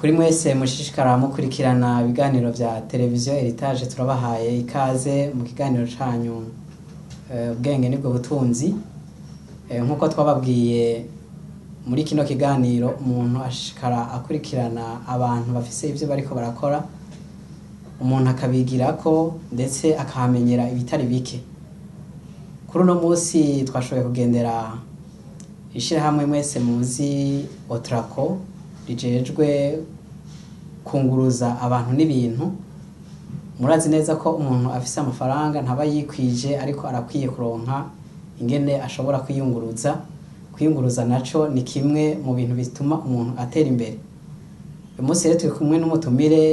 Kuri mwese mushishikara mukurikirana ibiganiro vya televiziyo Heritage, turabahaye ikaze mu kiganiro canyu Ubwenge nibwo butunzi. Nkuko twababwiye muri kino kiganiro, umuntu ashishikara akurikirana abantu bafise ivyo bariko barakora, umuntu akabigirako ndetse akahamenyera ibitari bike. Kuri uno munsi twashoboye kugendera ishirahamwe mwese muzi, Otraco, rijejwe kunguruza abantu n'ibintu. Murazi neza ko umuntu afise amafaranga ntaba yikwije, ariko arakwiye kuronka ingene ashobora kwiyunguruza. Kwiyunguruza naco ni kimwe mu bintu bituma umuntu atera imbere. Uyu munsi rero turi kumwe n'umutumire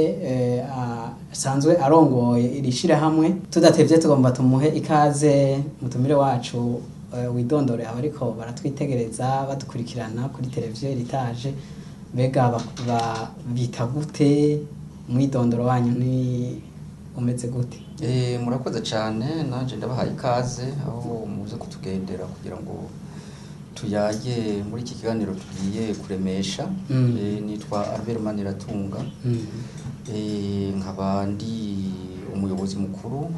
asanzwe arongoye iri shirahamwe. Tudatevye, tugomba tumuhe ikaze. Mutumire wacu, widondore abariko baratwitegereza, badukurikirana kuri televiziyo Heritage. Mbega bita gute? Umwidondoro wanyu ni umeze gute? Murakoze cyane, nanje ndabahaye ikaze aho muze kutugendera kugira ngo tuyage muri iki kiganiro tugiye kuremesha. Nitwa Albert Maniratunga. Nkaba ndi umuyobozi mukuru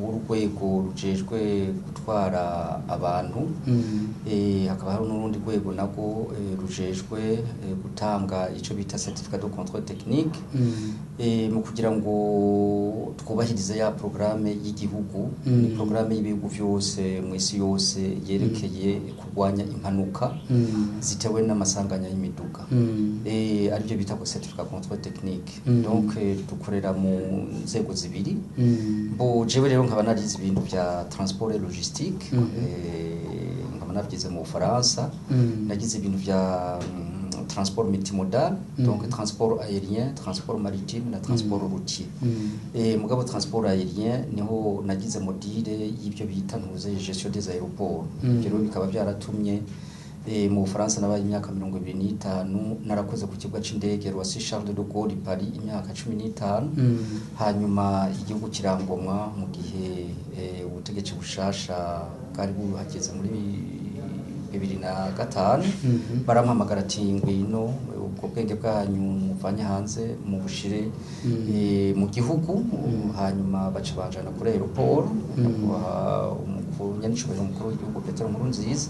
w'urwego rujejwe gutwara abantu. Hakaba hari n'urundi rwego narwo rujejwe gutanga ico bita certificat de contrôle technique mu kugira ngo twubahirize ya programme y'igihugu. Ni programme y'ibihugu vyose mu isi yose yerekeye kurwanya impanuka zitewe n'amasanganya y'imiduga, aribyo bita ko certificat contrôle technique. Donc dukorera mu nzego zibiri. Bo jewe rero nkaba narize ibintu vya transport et logistique, nkaba navyize mu Bufaransa. Nagize ibintu vya transport multimodal, donc transport aérien, transport maritime na transport routier. Mugabo transport aérien niho nagize module y'ibyo bita ntuze gestion des aéroports. Ibyo rero bikaba byaratumye mu Bufaransa nabaye imyaka 25, narakoze ku kibuga c'indege Roissy Charles de Gaulle Paris imyaka 15. Hanyuma igihugu kirangomwa mu gihe ubutegetsi bushasha bwari buhageze muri 2005. Barampamagara ati: "Ngwino, ubwo bwenge bwanyu muvanye hanze mubushire mu gihugu." Hanyuma baca banjana kuri aéroport, nyakubahwa umukuru, nyanicubahiro umukuru w'igihugu Petero Nkurunziza.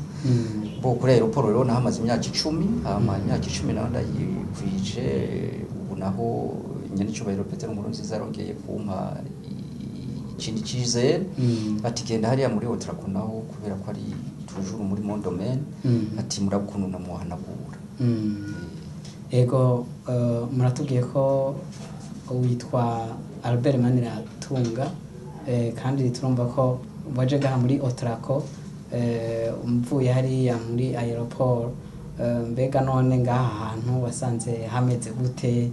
Bo kuri aéroport rero nahamaze imyaka 10. Hama imyaka 10 naho ndayikwije. Ubu naho nyanicubahiro Petero Nkurunziza yarongeye kumpa ikindi cyizere, ati: "Genda hariya muri Otraco naho, kubera ko ari toujours muri mon domaine." Ati: "Murakuntu namuhanagura." Ego, muratubwiye ko witwa Albert Maniratunga, kandi turumva ko waje gaha muri Otraco mvuye hariya muri aéroport. Mbega none ngaha hantu wasanze hameze gute?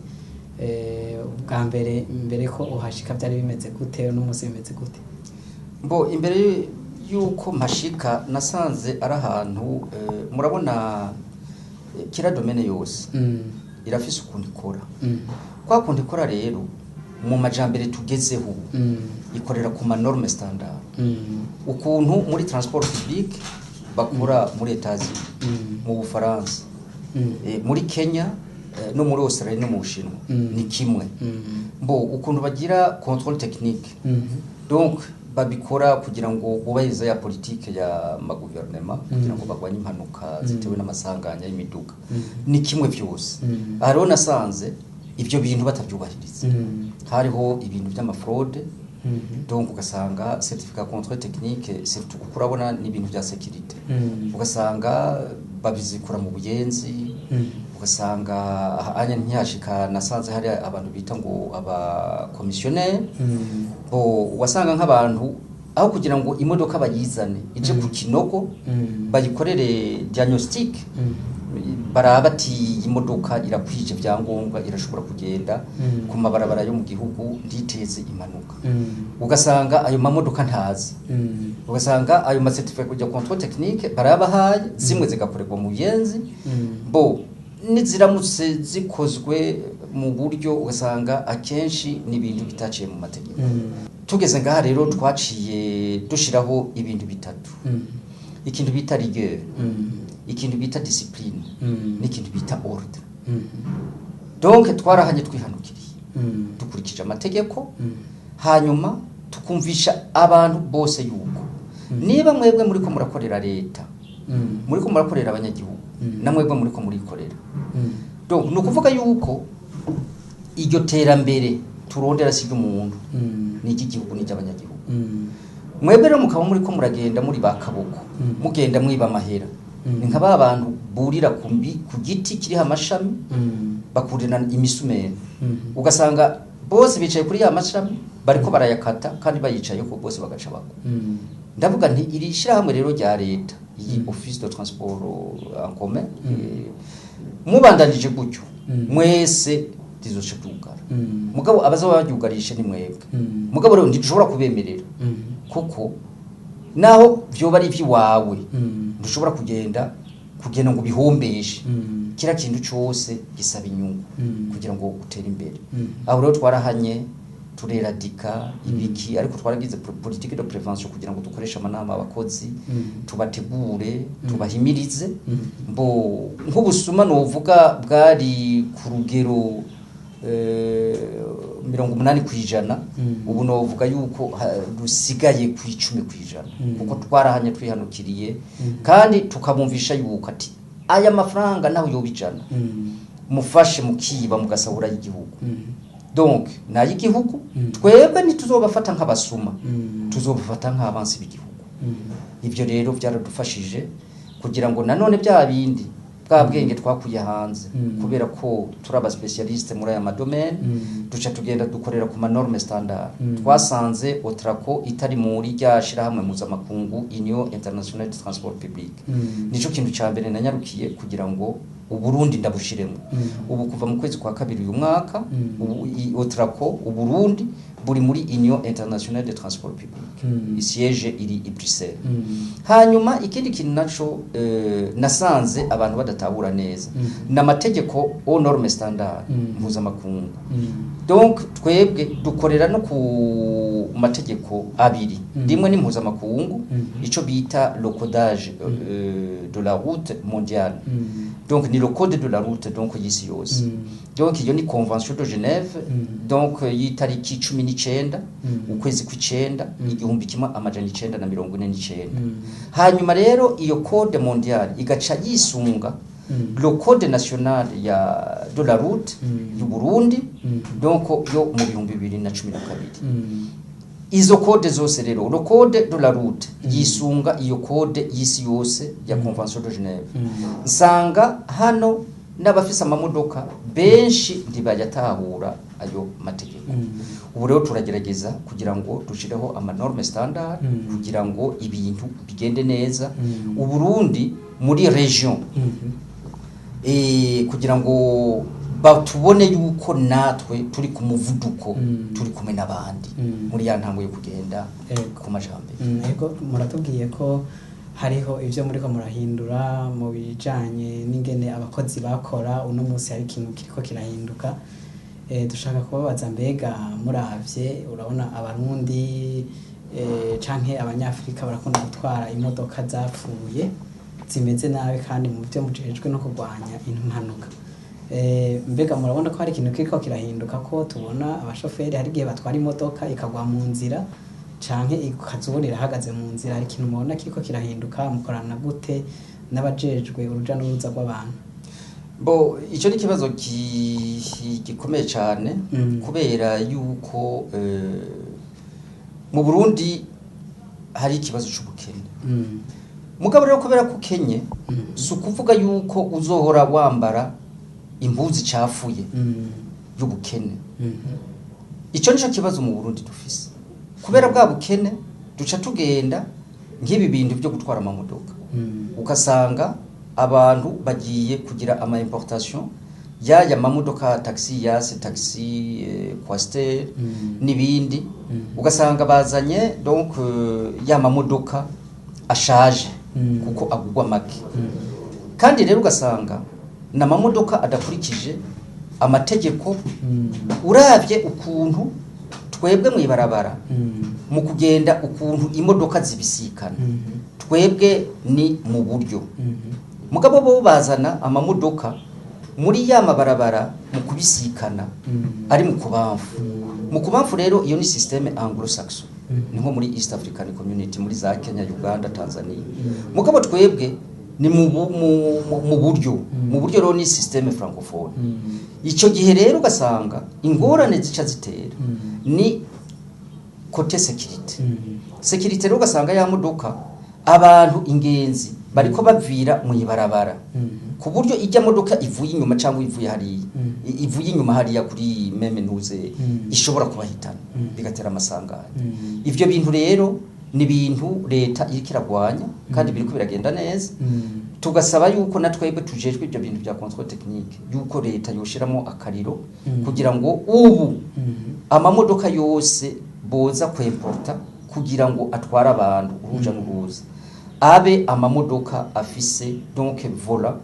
Ubwa mbere, mbere ko uhashika byari bimeze gute? N'umunsi bimeze gute? Mbo imbere yuko mpashika nasanze ari ahantu, murabona, kira domaine yose irafise ukuntu ikora. Kwa kuntu ikora rero, mu majambere tugezeho ubu, ikorera ku ma norme standard. Ukuntu muri transport public bakora muri Etats-Unis, mu Bufaransa, muri Kenya, no muri Australia no mu Bushinwa ni kimwe. Mbo ukuntu bagira contrôle technique, donc babikora kugira ngo bubahirize ya politike ya maguverinema, kugira ngo barwanye impanuka zitewe n'amasanganya y'imiduga, ni kimwe byose. Aha rero nasanze ibyo bintu batabyubahiriza. Hariho ibintu by'ama fraude. Donc ugasanga certificat contrôle technique, surtout kuko urabona ni ibintu bya sécurité, ugasanga babizikura mu buyenzi. Ugasanga anya ntiyashika. Nasanze hari abantu bita ngo aba commissionnaire. Bo wasanga nk'abantu, aho kugira ngo imodoka bayizane ije ku kinogo bayikorere diagnostic, baraba ati iyi modoka irakwije ibyangombwa, irashobora kugenda ku mabarabara yo mu gihugu, nditeze impanuka, ugasanga ayo mamodoka ntazi. Ugasanga ayo ma certificat ya contrôle technique barabahaye, zimwe zigakorerwa mu buyenzi. Bo niziramutse zikozwe mu buryo, ugasanga akenshi ni ibintu bitaciye mu mategeko. Tugeze ngaha rero twaciye dushiraho ibintu bitatu: ikintu bita rigueur, ikintu bita discipline n'ikintu bita ordre. Donc twarahanye twihanukiriye, dukurikije amategeko, hanyuma tukumvisha abantu bose yuko niba mwebwe muriko murakorera leta, muriko murakorera abanyagihugu, na mwebwe muriko murikorera. Donc ni ukuvuga yuko iryo terambere turondera si iry'umuntu, ni iry'igihugu, ni iry'abanyagihugu. Mwebwe rero mukaba muriko muragenda muri ba kaboko, mugenda mwiba amahera, ni nka ba bantu burira ku giti kiriho amashami, bakurira imisumeno, ugasanga bose bicaye kuri ya mashami bariko barayakata kandi bayicayeko bose bagaca bagwa. Ndavuga nti iri shyirahamwe rero rya leta, iyi Office de transport en commun, mubandanije gutyo, mwese rizoca ryugara. Mugabo abazoba baryugarishe ni mwebwe. Mugabo rero ntidushobora kubemerera, kuko naho vyoba ari ivy'iwawe, ntushobora kugenda ngo ubihombeshe. Kira kintu cose gisaba inyungu kugira ngo utere imbere. Aho rero twarahanye, tureradika ibiki, ariko twaragize politique de prévention kugira ngo dukoreshe amanama abakozi, tubategure, tubahimirize. Mbo nk'ubusuma novuga bwari ku rugero 80%, ubu novuga yuko rusigaye ku 10%, kuko twarahanye twihanukiriye, kandi tukabumvisha yuko ati aya mafaranga naho yoba 100, mufashe mukiba mugasahura y'igihugu, donc nay'igihugu. Twebwe ntituzobafata nk'abasuma, tuzobafata nk'abansi b'igihugu. Ibyo rero byaradufashije kugira ngo nanone bya bindi, bwa bwenge twakuye hanze, kubera ko turi aba spécialiste muri aya ma domaine, duca tugenda dukorera ku ma norme standard. Twasanze Otraco itari muri rya shirahamwe mpuzamakungu Union Internationale de Transport Public. Nico kintu ca mbere nanyarukiye kugira ngo Uburundi ndabushiremo. Ubu kuva mu kwezi kwa kabiri uyu mwaka, ubu Otraco Uburundi buri muri Union Internationale de Transport Public, isiège iri i Bruxelles. Hanyuma ikindi kintu naco, nasanze abantu badatahura neza, ni amategeko aux normes standard mpuzamakungu. Donc twebwe dukorera no ku mategeko abiri. Rimwe ni mpuzamakungu, ico bita le codage de la route mondiale, donc ni le code de la route, donc y'isi yose. Donc iyo ni Convention de Genève, donc y'itariki 19, ukwezi kw'icenda, 1949. Hanyuma rero iyo code mondial igaca yisunga le code national ya de la route y'u Burundi, donc yo mu 2012. Izo code zose rero, le code de la route yisunga iyo code y'isi yose ya Convention de Genève. Nsanga hano n'abafise amamodoka benshi ntibayatahura ayo mategeko. Ubu rero turagerageza kugira ngo dushireho ama norme standard, kugira ngo ibintu bigende neza. Uburundi muri région, kugira ngo batubone yuko natwe turi ku muvuduko, turi kumwe n'abandi muri ya ntango yo kugenda ku majambere. Ego, muratubwiye ko hariho ibyo muriko murahindura mu bijanye n'ingene abakozi bakora. Uno munsi hari ikintu kiriko kirahinduka. Dushaka kubabaza, mbega muravye, urabona Abarundi canke Abanyafrika barakunda gutwara imodoka zapfuye, zimeze nabi, kandi mu byo mujejwe no kurwanya impanuka. Mbega murabona ko hari ikintu kiriko kirahinduka, ko tubona abashoferi hari igihe batwara imodoka ikagwa mu nzira canke ikazubona irahagaze mu nzira? Hari ikintu mubona kiriko kirahinduka? Mukorana gute n'abajejwe uruja n'uruza rw'abantu? Bo icyo ni ikibazo gikomeye cyane, kubera yuko mu Burundi hari ikibazo c'ubukene. Mugabo rero kubera ko ukenye, si ukuvuga yuko uzohora wambara impuzu icafuye y'ubukene. Icyo nico kibazo mu Burundi dufise. Kubera bwa bukene, duca tugenda nk'ibi bintu byo gutwara amamodoka, ugasanga abantu bagiye kugira ama importation y'aya mamodoka, taxi Hiace, taxi Coaster n'ibindi, ugasanga bazanye donc ya mamodoka ashaje, kuko agugwa make. Kandi rero ugasanga ni amamodoka adakurikije amategeko. Uravye ukuntu twebwe mw'ibarabara, mu kugenda, ukuntu imodoka zibisikana, twebwe ni mu buryo, mugabo bo bazana amamodoka. Muri ya mabarabara mu kubisikana ari mu kubamfu. Mu kubamfu rero, iyo ni système anglo-saxon, ni nko muri East African Community, muri za Kenya, Uganda, Tanzania. Mugabo twebwe ni mu buryo, mu buryo rero ni système francophone. Icyo gihe rero ugasanga ingorane zica zitera ni côté sécurité. Sécurité rero, ugasanga ya modoka, abantu, ingenzi bariko bavira mu ibarabara, ku buryo ijya modoka ivuye inyuma cyangwa ivuye hariya, ivuye inyuma hariya kuri même ntuze, ishobora kubahitana, bigatera amasanganya. Ivyo bintu rero ni ibintu leta iriko iragwanya kandi biriko biragenda neza. Tugasaba yuko na twebwe tujejwe ibyo bintu bya contrôle technique, yuko leta yoshiramo akariro kugira ngo ubu amamodoka yose boza kwemporta kugira ngo atware abantu, uruja n'uruza, abe amamodoka afise donc volant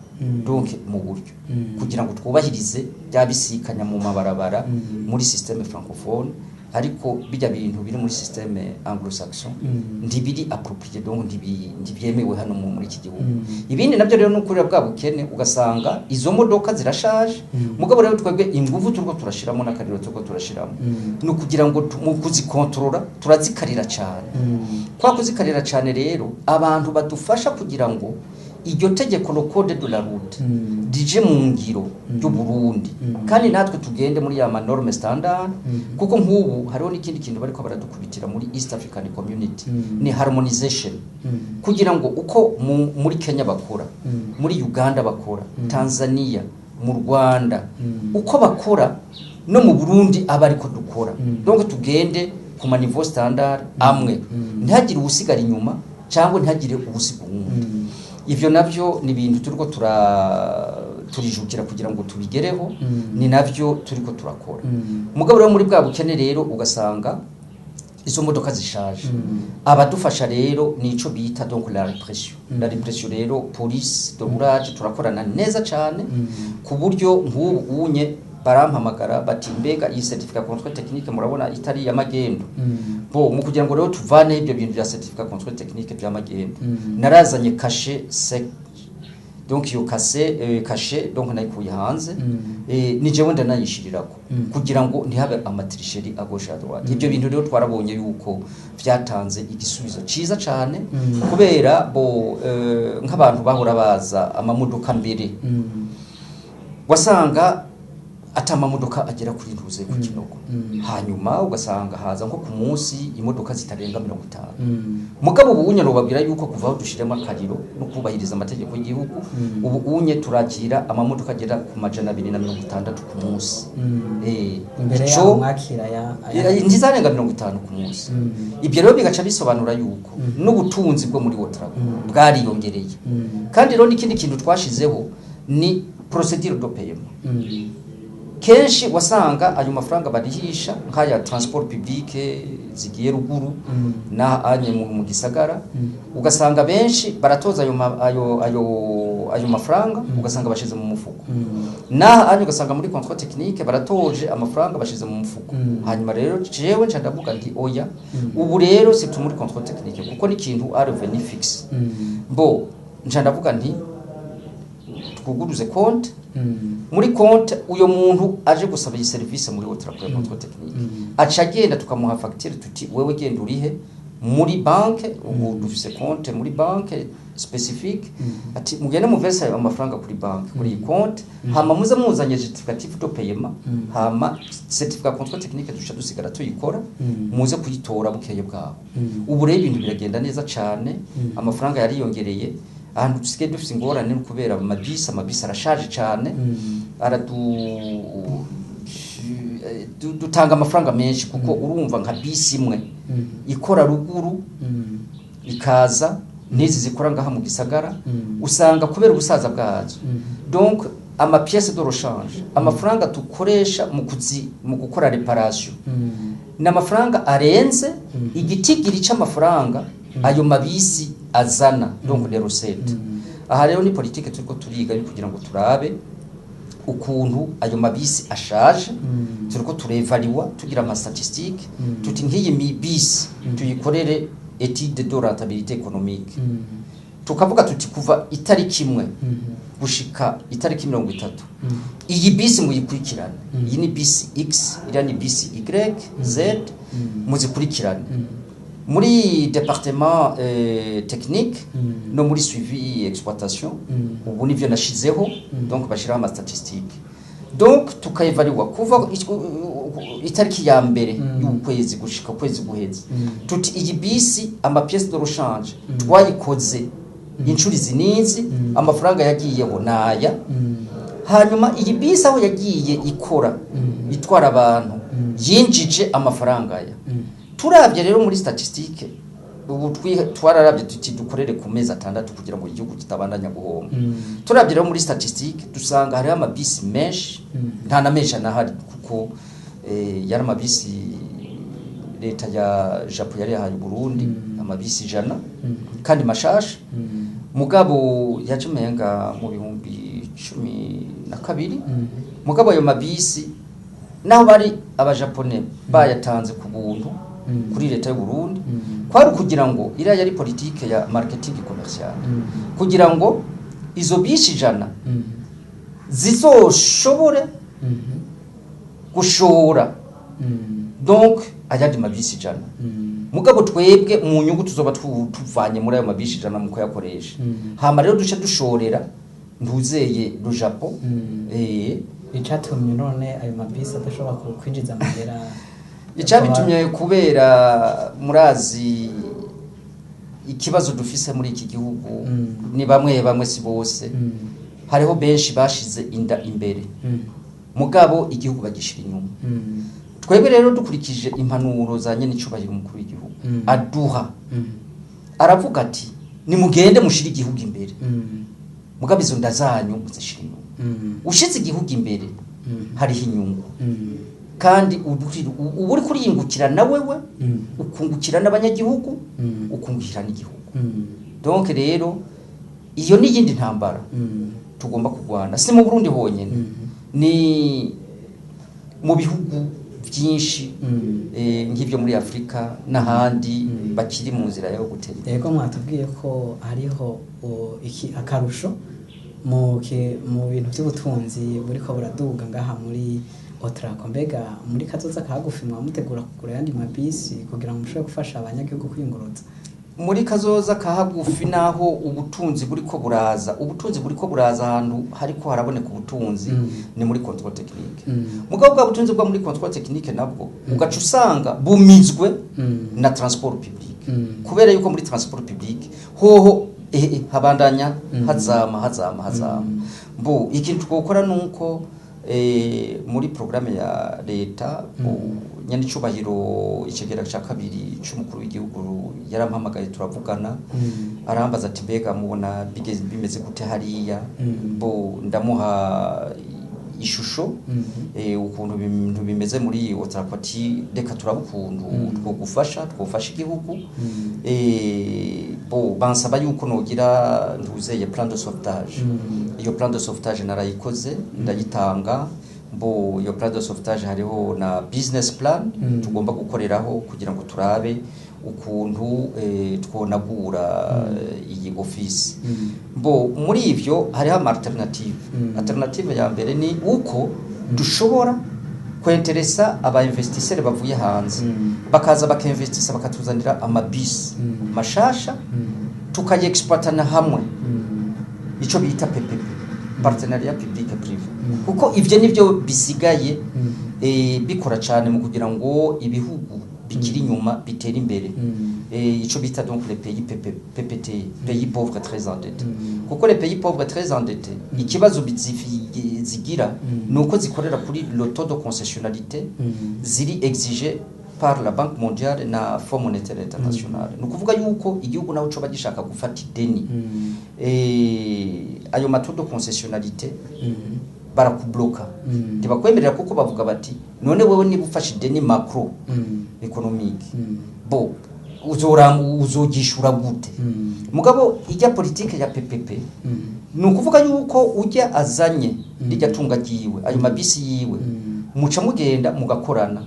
donc mu buryo, kugira ngo twubahirize bya bisikanya mu mabarabara muri système francophone. Ariko bijya bintu biri muri système anglo-saxon ntibiri approprié, donc ntibyemewe hano muri iki gihugu. Ibindi nabyo rero nukurira bwa bukene, ugasanga izo modoka zirashaje. Mugabo rero twebwe ingufu turiko turashiramo n'akariro turiko turashiramo ni ukugira ngo mu kuzikontorora turazikarira cyane. Kwa kuzikarira cyane rero, abantu badufasha kugira ngo iryo tegeko, le code de la route, rije mu ngiro ry'u Burundi, kandi natwe tugende muri ya ma norme standard, kuko nk'ubu hariho n'ikindi kintu bariko baradukubitira muri East African Community, ni harmonization, kugira ngo uko muri Kenya bakora, muri Uganda bakora, Tanzania, mu Rwanda, uko bakora, no mu Burundi aba ariko dukora. Donc tugende ku ma niveau standard amwe, ntihagire uwusigara inyuma cyangwa ntihagire uwusiga uwundi. Ivyo navyo ni ibintu turiko turijukira kugira ngo tubigereho, ni navyo turiko turakora. Mugabo rero muri bwa bukene rero, ugasanga izo modoka zishaje. Abadufasha rero nico bita donc la répression. La répression rero, police de roulage turakorana neza cyane, ku buryo nk'ubu unye barampamagara bati: "Mbega iyi certificat contrôle technique murabona itari ya magendo?" Bo mu kugira ngo rero tuvane ibyo bintu bya certificat contrôle technique bya magendo, narazanye cachet sec, donc iyo cachet donc nayikuye hanze, ni jewe ndanayishirirako kugira ngo ntihabe ama tricheries à gauche à droite. Ibyo bintu rero twarabonye yuko vyatanze igisubizo ciza cane, kubera bo nk'abantu bahora baza amamodoka mbere, wasanga ata amamodoka agera kuri ntuze ku Kinogo, hanyuma ugasanga haza nko ku munsi imodoka zitarenga 50. Mugabo ubu unye nobabwira yuko kuva aho dushiremo akariro no kubahiriza amategeko y'igihugu, ubu unye turakira amamodoka agera ku 260 ku munsi. Imbere ico yaho mwakira ya ntizarenga 50 ku munsi. Ibyo rero bigaca bisobanura yuko n'ubutunzi bwo muri Otraco bwariyongereye. Kandi rero n'ikindi kintu twashizeho ni procédure de paiement. Kenshi wasanga ayo mafaranga barihisha nk'aya transport public zigiye ruguru na anye mu gisagara, ugasanga benshi baratoza ayo ma- ayo ayo ayo mafaranga, ugasanga bashize mu mufuko. Naha anye ugasanga muri contrôle technique baratoje amafaranga, bashize mu mufuko. Hanyuma rero jewe nca ndavuga nti: "Oya, ubu rero c'est muri contrôle technique, kuko ni ikintu à revenu fixe." Bo nca ndavuga nti: "Twuguruze compte." Muri compte, uyo muntu aje gusaba iyi service muri Otraco ya contrôle technique, aca agenda tukamuha facture, tuti: "Wewe genda urihe muri banque." Ubu dufise compte muri banque spécifique, ati: "Mugende muverse ayo amafaranga kuri banque, kuri iyi compte, hama muze muzanye justificatif de paiement, hama certificat contrôle technique duca dusigara tuyikora, muze kuyitora bukeye bwaho." Ubu rero ibintu biragenda neza cane, amafaranga yariyongereye. Ahantu dusigaye dufise ingorane ni kubera amabisi arashaje cane, aradu dutanga amafaranga menshi, kuko urumva nka bisi imwe ikora ruguru ikaza n'izi zikora ngaha mu gisagara, usanga kubera ubusaza bwazo, donc ama pièces de rechange, amafaranga dukoresha mu gukora réparation, ni amafaranga arenze igitigiri c'amafaranga ayo mabisi azana, donc les recettes. Aha rero ni politike turiko turiga yo kugira ngo turabe ukuntu ayo mabisi ashaje. Turiko turevaliwa, tugira ama statistique, tuti nk'iyi bisi tuyikorere étude de rentabilité économique. Tukavuga tuti kuva itariki 1 gushika itariki 30, iyi bisi muyikurikirane, iyi ni bisi X, iriya ni bisi Y, Z, muzikurikirane muri département technique no muri suivi exploitation. Ubu nivyo nashizeho, donc bashiraho ama statistique, donc tukayevariwa kuva itariki ya mbere y'ukwezi gushika ukwezi guheze, tuti iyi bisi ama pièces de rechange twayikoze inshuro izi n'izi, amafaranga yagiyeho naya. Hanyuma iyi bisi aho yagiye ikora, itwara abantu, yinjije amafaranga aya. Turavye rero muri statistique, ubu twararavye tuti dukorere ku mezi 6 kugira ngo igihugu kitabandanya guhomba. Turavye rero muri statistique, dusanga hariho amabisi menshi, nta na menshi anahari, kuko yari amabisi leta ya Japon yari yahaye Burundi, amabisi 100 kandi mashasha. Mugabo yaje umenga mu 2012. Mugabo ayo mabisi, naho bari abajapone bayatanze ku buntu kuri leta y'u Burundi, kwari ukugira ngo iriya yari politike ya marketing commercial, kugira ngo izo bisi 100 zizoshobore gushora donc ayandi mabisi 100. Mugabo twebwe mu nyungu tuzoba tuvanye muri ayo mabisi 100 mu kuyakoresha, hama rero duce dushorera ntuzeye le Japon. Icatumye none ayo mabisi adashobora kwinjiza amahera? Icabitumye, kubera murazi ikibazo dufise muri iki gihugu, ni bamwe bamwe, si bose. Hariho benshi bashize inda imbere, mugabo igihugu bagishira inyuma. Twebwe rero dukurikije impanuro za nyenicubahiro umukuru w'igihugu aduha, aravuga ati nimugende mushire igihugu imbere, mugabo izo nda zanyu muzishira inyuma. Ushize igihugu imbere, hariho inyungu, kandi uba uri kuriyungukira na wewe, ukungukira n'abanyagihugu, ukungukira n'igihugu. Donc rero iyo ni iyindi ntambara tugomba kurwana, si mu Burundi honyine, ni mu bihugu byinshi, nk'ibyo muri Afurika n'ahandi bakiri mu nzira yo gutera imbere. Yego, mwatubwiye ko hariho iki akarusho mu bintu by'ubutunzi buriko buraduga ngaha muri Otrako. Mbega muri kazoza kagufi mwamutegura kugura ayandi mabisi kugira ngo mushobore gufasha abanyagihugu kwiyunguruza? Muri kazoza kahagufi, naho ubutunzi buriko buraza, ubutunzi buriko buraza, ahantu hariko haraboneka ubutunzi ni muri contrôle technique. Mugabo bwa butunzi bwo muri contrôle technique nabwo ugaca usanga bumizwe na transport public, kubera yuko muri transport public hoho habandanya hazama hazama hazama. Mbo ikintu twokora nuko muri programme ya leta, nyenicubahiro icegera ca kabiri c'umukuru w'igihugu yarampamagaye turavugana, arambaza ati mbega mubona bimeze gute hariya? Bo ndamuha ishusho ukuntu ibintu bimeze muri Otrako, ati reka turabe ukuntu twogufasha, twofasha igihugu. Bo bansaba yuko nogira ntuzeye plan de sauvetage. Iyo plan de sauvetage narayikoze, ndayitanga. Bo iyo plan de sauvetage hariho na business plan tugomba gukoreraho kugira ngo turabe ukuntu twonagura iyi office. Bo muri ivyo hariho ama alternative. Alternative ya mbere ni uko dushobora kwenteresa aba investisseurs bavuye hanze, bakaza bakinvestisa, bakatuzanira amabisi mashasha, tukayexploitana hamwe, ico bita PPP, partenariat public privé, kuko ivyo nivyo bisigaye bikora cyane mu kugira ngo ibihugu bikiri inyuma bitere imbere, ico bita donc les pays PP, PPT, pays pauvres très endettés. Kuko les pays pauvres très endettés, ikibazo zigira nuko zikorera kuri le taux de concessionnalité ziri exigé par la Banque mondiale na Fonds monétaire international. Ni ukuvuga yuko igihugu naho coba gishaka gufata ideni, ayo ma taux de concessionnalité barakubloka, ntibakwemerera, kuko bavuga bati none wewe niba ufashe ideni macro économique, bo uzogishura gute? Mugabo ijya politike ya PPP, ni ukuvuga yuko ujya azanye rijya tunga ryiwe, ayo mabisi yiwe, muca mugenda mugakorana,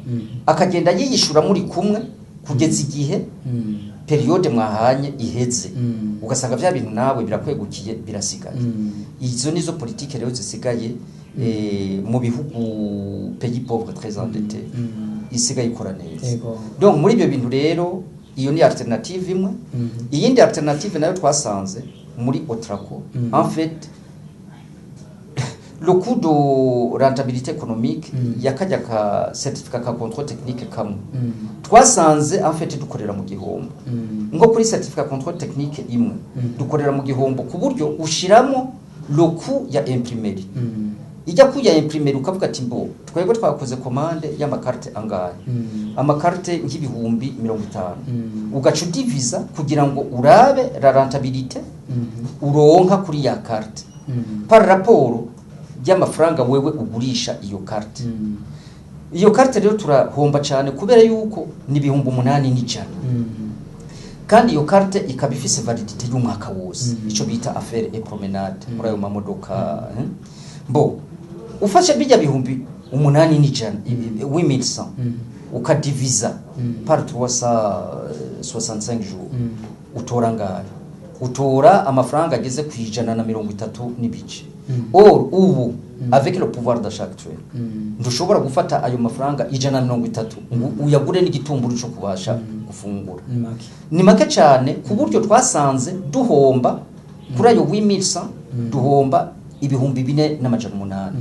akagenda yiyishura muri kumwe kugeza igihe période mwahanye iheze. Ugasanga vya bintu nawe birakwegukiye, birasigaye. Izo nizo politike rero zisigaye mu bihugu pays pauvre très endetté isigaye ikora neza. Donc muri ibyo bintu rero, iyo ni alternative imwe. Iyindi alternative nayo twasanze muri Otraco, en fait le coût de rentabilité économique yakajya ka certificat ka contrôle technique kamwe, twasanze en fait dukorera mu gihombo. Nko kuri certificat contrôle technique imwe, dukorera mu gihombo ku buryo ushiramo le coût ya imprimerie. Ijya coût ya imprimerie, ukavuga ati: "Mbo twebwe twakoze commande y'amakarte angahe?" Amakarte nk'ibihumbi 50. Ugaca udiviza kugira ngo urabe la rentabilité uronka kuri ya carte par rapport y'amafaranga wewe ugurisha iyo carte. Iyo carte rero turahomba cyane, kubera yuko ni 8100, kandi iyo carte ikaba ifise validité y'umwaka wose. Ico bita affaire et promenade muri ayo mamodoka, eh? Mbo ufashe bijya 8100, 8100, ukadiviza par 365 jours, utora ngahe? Utora amafaranga ageze ku 130 n'ibice. Or ubu avec le pouvoir d'achat actuel, ntushobora gufata ayo mafaranga 130 ngo uyagure n'igitumburu cyo kubasha gufungura. Ni make. Ni make cyane, ku buryo twasanze duhomba kuri ayo 8100, duhomba 4800.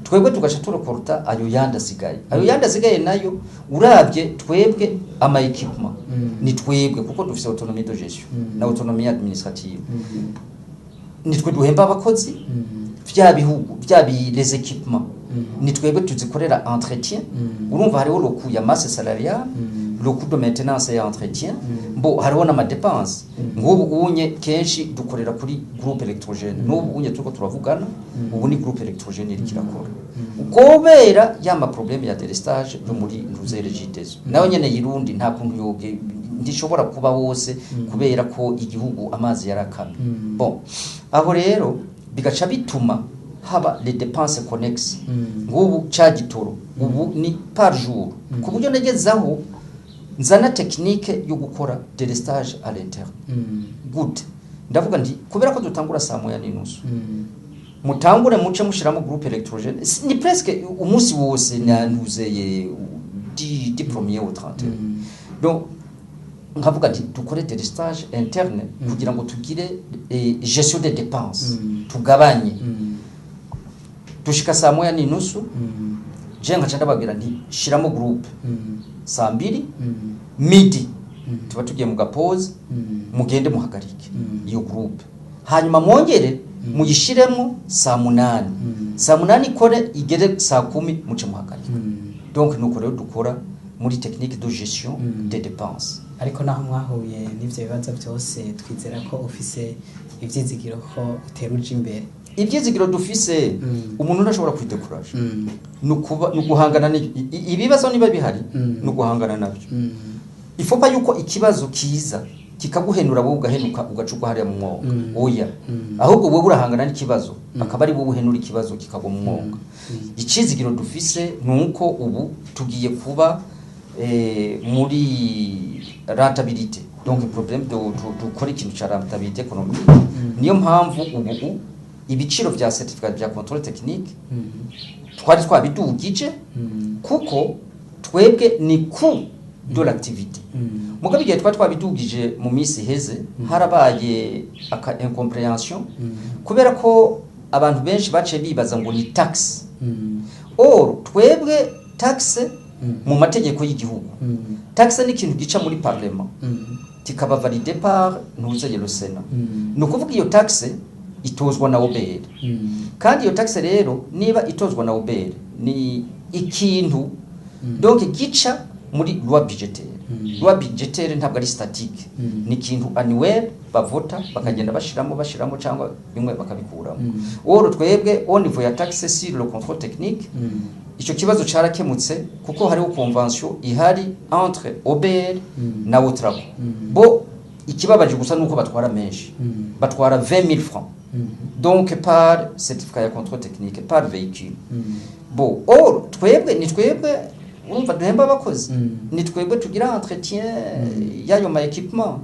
Twebwe tugaca turekorta ayo yandi asigaye. Ayo yandi asigaye nayo, urabye twebwe ama équipement, ni twebwe, kuko dufise autonomie de gestion na autonomie administrative, nitwe duhemba abakozi. Vya bihugu vya bi les équipements, ni twebwe tuzikorera entretien. Urumva hariho le coût ya masse salariale, le coût de maintenance et entretien. Mbo hariho n'ama dépenses. Nk'ubu unye kenshi dukorera kuri groupe électrogène. N'ubu unye turiko turavugana, ubu ni groupe électrogène iriko irakora kubera ya ma problème ya délestage yo muri Ntuze Regideso. Nayo nyene yirundi nta kuntu yoge ntishobora kuba hose, kubera ko igihugu amazi yarakamye. Bon, aho rero bigaca bituma haba les dépenses connexes. Nk'ubu ca gitoro ubu ni par jour, ku buryo nagezaho nzana technique yo gukora délestage à l'interne. Gute? Ndavuga nti kubera ko dutangura saa 1:30, mutangure muce mushiramo groupe électrogène. Ni presque umunsi wose nantuzeye du premier au 31. Donc nkavuga nti dukore délestage interne kugira ngo tugire gestion des dépenses, tugabanye. Dushika saa 1:30, je nkaca ndababwira nti shiramo groupe saa 2, midi tuba tugiye mu gapoze, mugende muhagarike iyo groupe, hanyuma mwongere muyishiremo saa 8. Saa 8 ikore igere saa 10, muce muhagarika. Donc nuko rero dukora muri technique de gestion des dépenses. Ariko naho mwahuye n'ivyo bibazo byose, twizera ko ufise ivyizigiro ko utera uja imbere. Ibyizigiro dufise, umuntu ntashobora kwidekuraje. Ni uguhangana ibibazo niba bihari, ni uguhangana nabyo. Ifopa yuko ikibazo kiza kikaguhenura, wowe ugahenuka, ugacugwa hariya mu mwonga. Oya. Ahubwo wowe urahangana n'ikibazo, akaba ari wowe uhenura ikibazo kikagwa mu mwonga. Icizigiro dufise ni uko ubu tugiye kuba muri rentabilité. Donc problème de dukora ikintu ca rentabilité économique. Niyo mpamvu ubu ibiciro vya certificat vya contrôle technique twari twabidugije, kuko twebwe ni coût de l'activité. Mugabo igihe twari twabidugije mu minsi iheze, harabaye aka incompréhension, kubera ko abantu benshi baciye bibaza ngo ni taxe. Or twebwe taxe mu mategeko y'igihugu, taxe ni ikintu gica muri parlement, kikaba validé par ntuzeye le Sénat. Ni ukuvuga iyo taxe itozwa na OBR. Kandi iyo taxe rero niba itozwa na OBR, ni ikintu donc gica muri loi budgétaire. Loi budgétaire ntabwo ari statique, ni ikintu annuel bavota, bakagenda bashiramo bashiramo cyangwa bimwe bakabikuramo. Or twebwe au niveau ya taxe sur le contrôle technique, icyo kibazo carakemutse, kuko hariho convention ihari entre OBR na Otraco. Bo ikibabaje gusa nuko batwara menshi, batwara 20 000 francs, donc par certificat ya contrôle technique par véhicule. Bon, or twebwe ni twebwe Urumva duhemba abakozi, ni twebwe tugira entretien y'ayo ma équipement,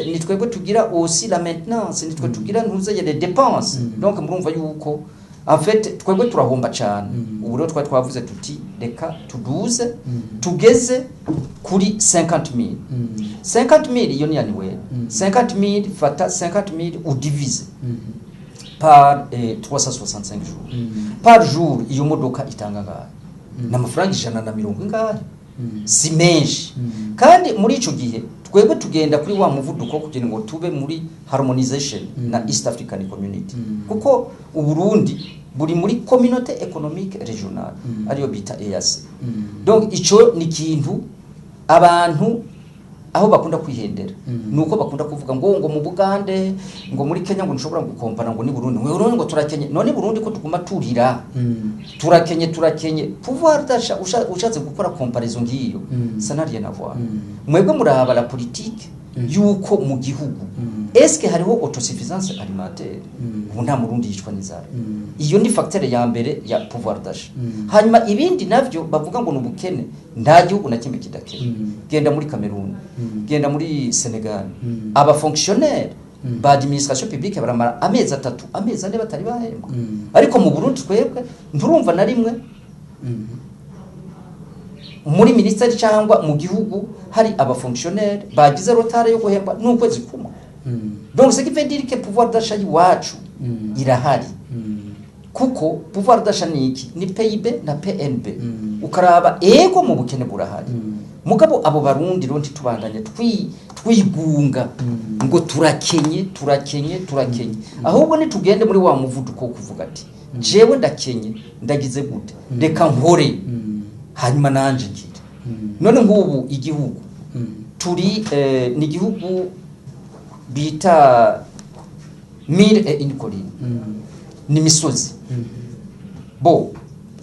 ni twebwe tugira aussi la maintenance, ni twe tugira ntuzeye les dépenses. Donc murumva yuko en fait twebwe turahomba cyane. Ubu rero twari twavuze tuti reka tuduze, tugeze kuri 50 000. 50 000 iyo ni annuel. 50 000, fata 50 000 udivise par 365 jours, par jour iyo modoka itanga ngahe? Ni amafaranga 150 ingahe, si menshi. Kandi muri ico gihe twebwe tugenda kuri wa muvuduko kugira ngo tube muri harmonisation na East African Community, kuko Uburundi buri muri Communauté économique régionale, ariyo bita EAC. Donc ico ni ikintu abantu aho bakunda kwihendera, nuko bakunda kuvuga ngo mu Bugande, ngo muri Kenya, ngo nshobora gukompara ngo ni Burundi, ngo Burundi ngo turakenye. None Burundi ko tuguma turira turakenye, turakenye, pouvoir d'achat, ushatse gukora comparaison ngiyo, ça n'a rien à voir. Mwebwe muraba la politique yuko mu gihugu est-ce que hariho autosuffisance alimentaire? Ubu nta Murundi yicwa n'inzara. Iyo ni facteur ya mbere ya pouvoir d'achat. Hanyuma ibindi navyo bavuga ngo ni ubukene, nta gihugu na kimwe kidakene. Genda muri Cameroon, genda muri Senegal, aba fonctionnaire ba administration publique baramara amezi 3, amezi 4 batari bahembwa. Ariko mu Burundi twebwe nturumva na rimwe muri ministeri cyangwa mu gihugu hari aba fonctionnaire bagize retard yo guhemba n'ukwezi kumwe. Donc ce qui veut dire que pouvoir d'achat iwacu irahari, kuko pouvoir d'achat ni iki? Ni PIB na PNB. Ukaraba, ego, mu bukene burahari, mugabo abo Barundi rero ntitubandanye twigunga ngo turakenye, turakenye, turakenye. Ahubwo nitugende muri wa muvuduko wo kuvuga ati jewe ndakenye, ndagize gute? Reka nkore, hanyuma nanje ngire. None nk'ubu igihugu turi ni igihugu bita mille et une collines, ni imisozi. Bo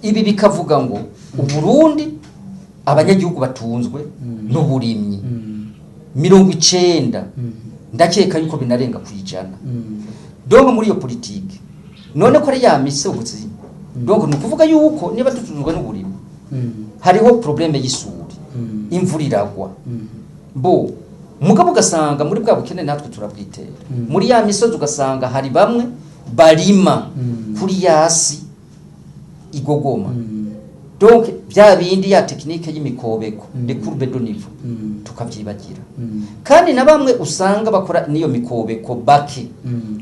ibi bikavuga ngo Uburundi abanyagihugu batunzwe n'uburimyi, 90, ndakeka yuko binarenga 100. Donc muri iyo politike, none ko ari ya misozi, donc ni ukuvuga yuko niba dutunzwe n'uburimyi, hariho problème y'isuri, imvura iragwa. Bo mugabo ugasanga muri bwa bukene natwe turabwitera, muri ya misozi ugasanga hari bamwe barima kuri yasi igogoma. Donc bya bindi ya technique y'imikobeko, les courbes de niveau, tukavyibagira. Kandi na bamwe usanga bakora n'iyo mikobeko bake,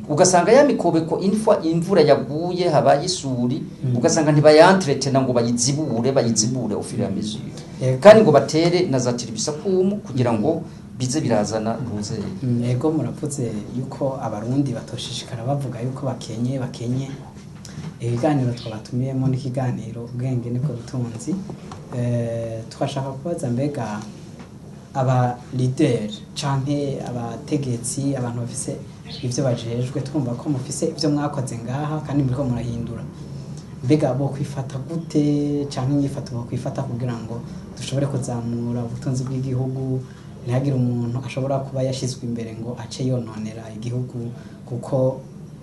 ugasanga ya mikobeko infwa imvura yaguye habaye isuri, ugasanga ntibayantretena ngo bayizibure, bayizibure au fur et à mesure, kandi ngo batere na za tiribisakumu kugira ngo bize birazana ntuze. Ego, muravuze yuko Abarundi batoshishikara bavuga yuko bakenye, bakenye. Ibiganiro twabatumiyemo n'ikiganiro Ubwenge nibwo butunzi. Twashaka kubaza, mbega aba leader canke abategetsi, abantu bafise ivyo bajejwe, twumva ko mufise ivyo mwakoze ngaha kandi muriko murahindura, mbega bo kwifata gute canke inyifato bo kwifata kugira ngo dushobore kuzamura ubutunzi bw'igihugu, ntihagire umuntu ashobora kuba yashyizwe imbere ngo ace yononera igihugu kuko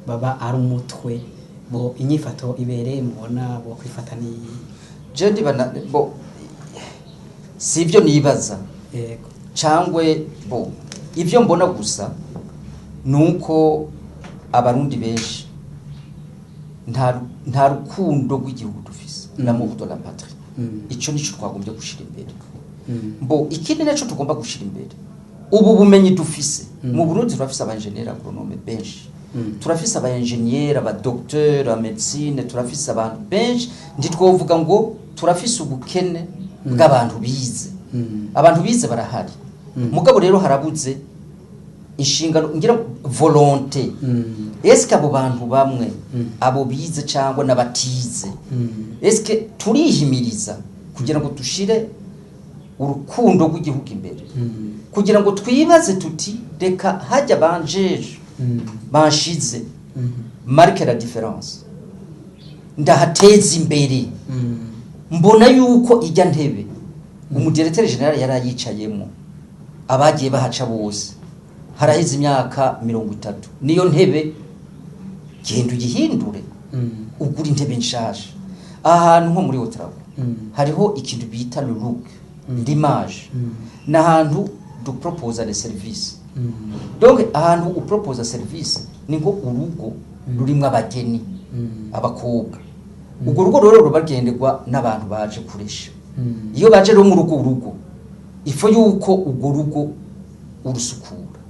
baba ari umutwe? Bo inyifato ibereye mubona bo kwifata ni Je ndibana bo si ibyo nibaza cangwe bo ibyo mbona gusa nuko Abarundi benshi nta rukundo rw'igihugu dufise, l'amour de la patrie. Ico nico twagombye gushira imbere. Bo ikindi naco tugomba gushira imbere, ubu bumenyi dufise mu Burundi, turafise aba ingénieur agronome benshi, turafise aba ingénieur, aba docteur en médecine, turafise abantu benshi. Ntitwovuga ngo turafise ubukene bw'abantu bize. Abantu bize barahari, mugabo rero harabuze inshingano, ngira volonté. Eske abo bantu bamwe, abo bize cyangwa n'abatize, eske turihimiriza kugira ngo dushire urukundo rw'igihugu imbere, kugira ngo twibaze tuti reka hajya banjeje, banshize, marque la différence, ndahateza imbere? Mbona yuko ijya ntebe umu directeur général yari ayicayemo, abagiye bahaca bose, haraheze imyaka 30 niyo ntebe. Genda uyihindure, ugura intebe nshasha. Ahantu nko muri Otraco. Hariho ikintu bita le look, l'image, n'ahantu duproposa les services. Donc ahantu uproposa service ni ngo urugo rurimwo abageni, abakobwa. Urwo rugo rero rubagenderwa n'abantu baje kuresha. Iyo baje rero muri urwo rugo, ifo yuko urwo rugo urusukura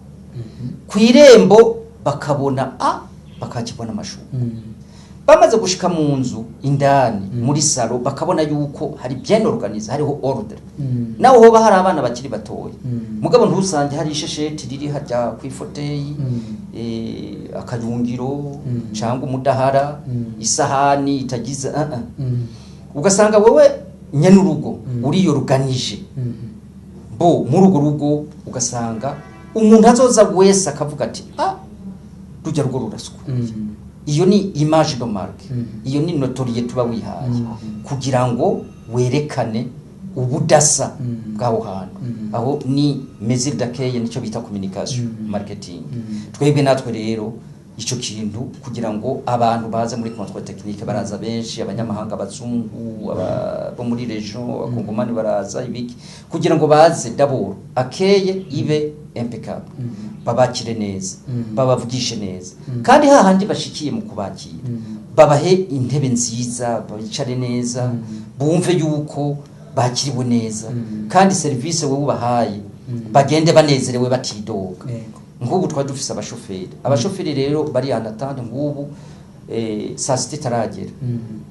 ku irembo, bakabona a bakakibona amashuri. Bamaze gushika mu nzu indani, muri salon, bakabona yuko hari bien organisé, hariho ordre. Naho hoba hari abana bakiri batoya, mugabo ntusange hari ishesheti riri hajya ku i fauteuil, akayungiro cyangwa umudahara, isahani itagize ugasanga wowe nyene urugo uriyoruganije. Bo muri urwo rugo ugasanga umuntu azoza wese akavuga ati: "Ah, rujya rugo rurasukuye." Iyo ni image de marque, iyo ni notoriété tuba wihaye kugira ngo werekane ubudasa bw'aho hantu. Aho ni mesure d'accueil, nicyo bita communication, marketing. Twebwe natwe rero ico kintu, kugira ngo abantu baze muri contrôle technique, baraza benshi, abanyamahanga, abazungu, bo muri région, abakongomani baraza, ibiki, kugira ngo baze d'abord accueil ibe impeccable, babakire neza, babavugishe neza, kandi hahandi bashikiye mu kubakira babahe intebe nziza, bicare neza, bumve yuko bakiriwe neza, kandi serivisi wowe ubahaye bagende banezerewe, batidoga. Nk'ubu twari dufise abashoferi rero bari en attente. Nk'ubu saa sita itaragera,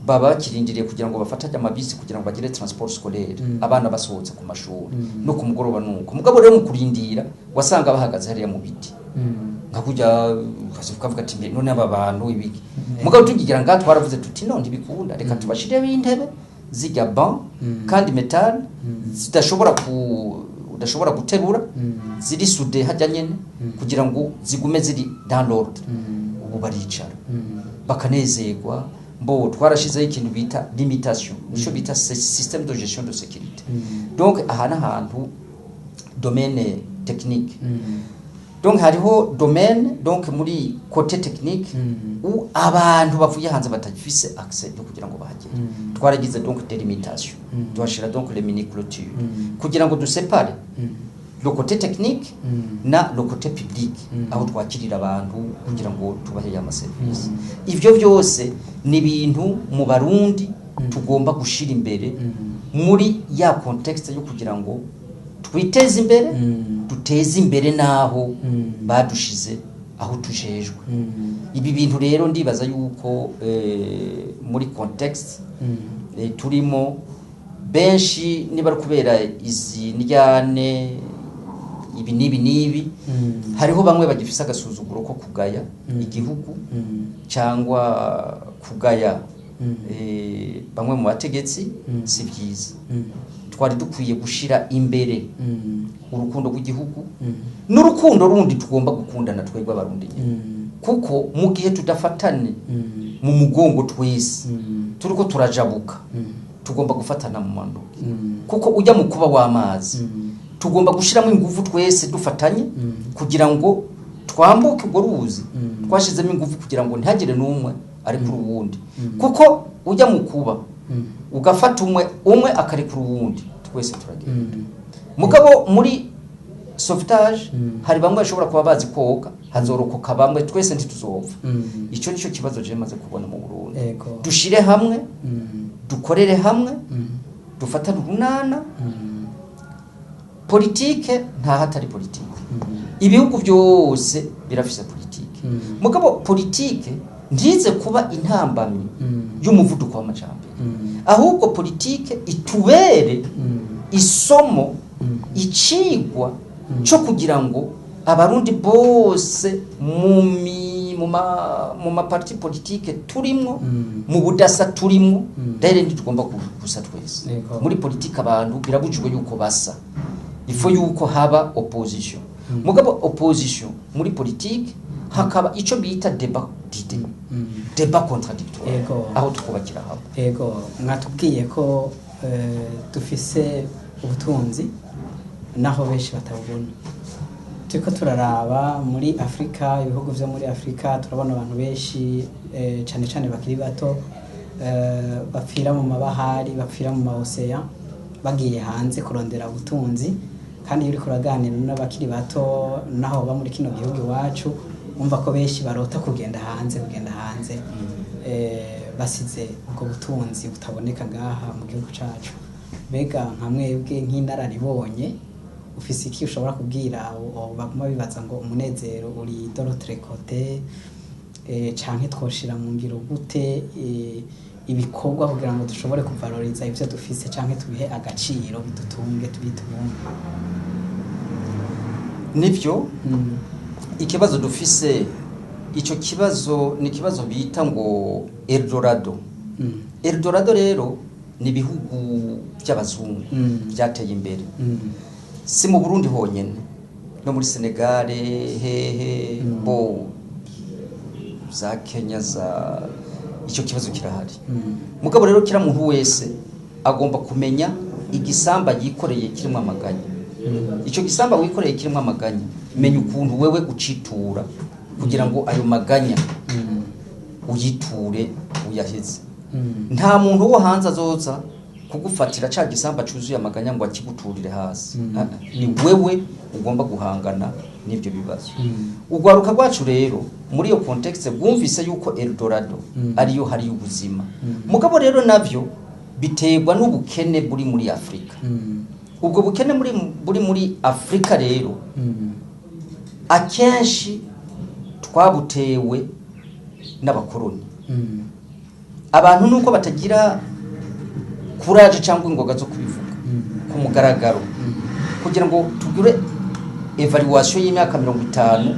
baba bakirindiriye kugira ngo bafatanye amabisi kugira ngo bagire transport scolaire, abana basohotse ku mashuri, no ku mugoroba nuko. Mugabo rero mu kurindira wasanga bahagaze hariya mu biti, nka kujya ukavuga ati: "Mbe none aba bantu ibiki?" Mugabo tukigira ngaha twaravuze tuti: "None ntibikunda, reka tubashireho intebe zijya ban kandi métal zidashobora ku udashobora guterura, ziri soudées hajya nyene, kugira ngo zigume ziri dans l'ordre." Ubu baricara bakanezerwa. Mbo twarashizeho ikintu bita limitation, nico bita système de gestion de sécurité. Donc aha n'ahantu domaine technique, donc hariho domaine, donc muri côté technique où abantu bavuye hanze batagifise accès yo kugira ngo bahagere, twaragize donc délimitation, tuhashira donc les mini clôtures kugira ngo dusépare le côté technique na le côté public, aho twakirira abantu kugira ngo tubahe ya maserivisi. Ivyo byose ni ibintu mu Barundi tugomba gushira imbere muri ya contexte yo kugira ngo twiteze imbere, duteze imbere n'aho badushize, aho tujejwe. Ibi bintu rero ndibaza yuko muri contexte turimo, benshi niba ari kubera izi ndyane, ibi n'ibi n'ibi, hariho bamwe bagifise agasuzuguro ko kugaya igihugu cyangwa kugaya bamwe mu bategetsi. Si byiza. Twari dukwiye gushira imbere urukundo rw'igihugu n'urukundo rundi tugomba gukundana twebwe Abarundi nyine, kuko mu gihe tudafatane mu mugongo twese turiko turajabuka, tugomba gufatana mu mandoki, kuko ujya mu kuba w'amazi tugomba gushiramo ingufu twese dufatanye kugira ngo twambuke urwo ruzi. Twashizemo ingufu kugira ngo ntihagire n'umwe ari kuri uwundi, kuko ujya mu kuba ugafata umwe umwe akarekura uwundi, twese turagenda. Mugabo muri sauvetage hari bamwe bashobora kuba bazi koga, hazorokoka bamwe, twese ntituzopfa. Icyo nicyo kibazo je maze kubona mu Burundi. Dushire hamwe, dukorere hamwe, dufatane urunana. Politike nta hatari politike, ibihugu byose birafise politike, mugabo politike ntize kuba intambamyi y'umuvuduko w'amajambere, ahubwo politike itubere isomo, icigwa cyo kugira ngo Abarundi bose mu maparti politike turimwo, mu budasa turimwo. Rero ntitugomba gusa twese. Muri politike abantu birabujijwe yuko basa, ifo yuko haba opposition. Mugabo opposition muri politike hakaba ico bita débat d'idées, débat contradictoire, aho tukubakira hamwe. Ego, mwatubwiye ko dufise ubutunzi naho benshi batabubona. Turiko turaraba muri Afurika, ibihugu vyo muri Afurika, turabona abantu benshi, cane cane bakiri bato. Bapfira mu mabahari, bapfira mu ma océans, bagiye hanze kurondera ubutunzi. Kandi iyo uriko uraganira n'abakiri bato, naho baba muri kino gihugu iwacu, wumva ko benshi barota kugenda hanze, basize ubwo butunzi butaboneka ngaha mu gihugu cacu. Mbega nka mwebwe nk'inararibonye, ufise iki ushobora kubwira abo baguma bibaza ngo umunezero uri de l'autre côté, canke twoshira mu ngiro gute ibikorwa kugira ngo dushobore kuvaloriza ivyo dufise, canke tubihe agaciro, bidutunge, tubitubunge? Nivyo. Ikibazo dufise, ico kibazo ni ikibazo bita ngo Eldorado. Eldorado rero ni ibihugu by'abazungu byateye imbere. Si mu Burundi honyene, no muri Senegal, hehe, bo za Kenya, za icyo kibazo kirahari. Mugabo rero kira muntu wese agomba kumenya igisamba yikoreye kirimo amaganya. Icyo gisamba wikoreye kirimo amaganya, menya ukuntu wewe ucitura kugira ngo ayo maganya uyiture, uyaheze. Nta muntu wo hanze azoza kugufatira ca gisamba cuzuye amaganya ngo akiguturire hasi. Ah, ah. Ni wewe ugomba guhangana n'ibyo bibazo. Urwaruka rwacu rero muri iyo contexte bwumvise yuko Eldorado ariyo hari ubuzima. Mugabo rero navyo biterwa n'ubukene buri muri Afrika. Ubwo bukene buri muri Afrika rero, akenshi twabutewe n'abakoroni. Abantu nuko batagira courage cyangwa ingoga zo kubivuga ku mugaragaro, kugira ngo tugire évaluation y'imyaka 50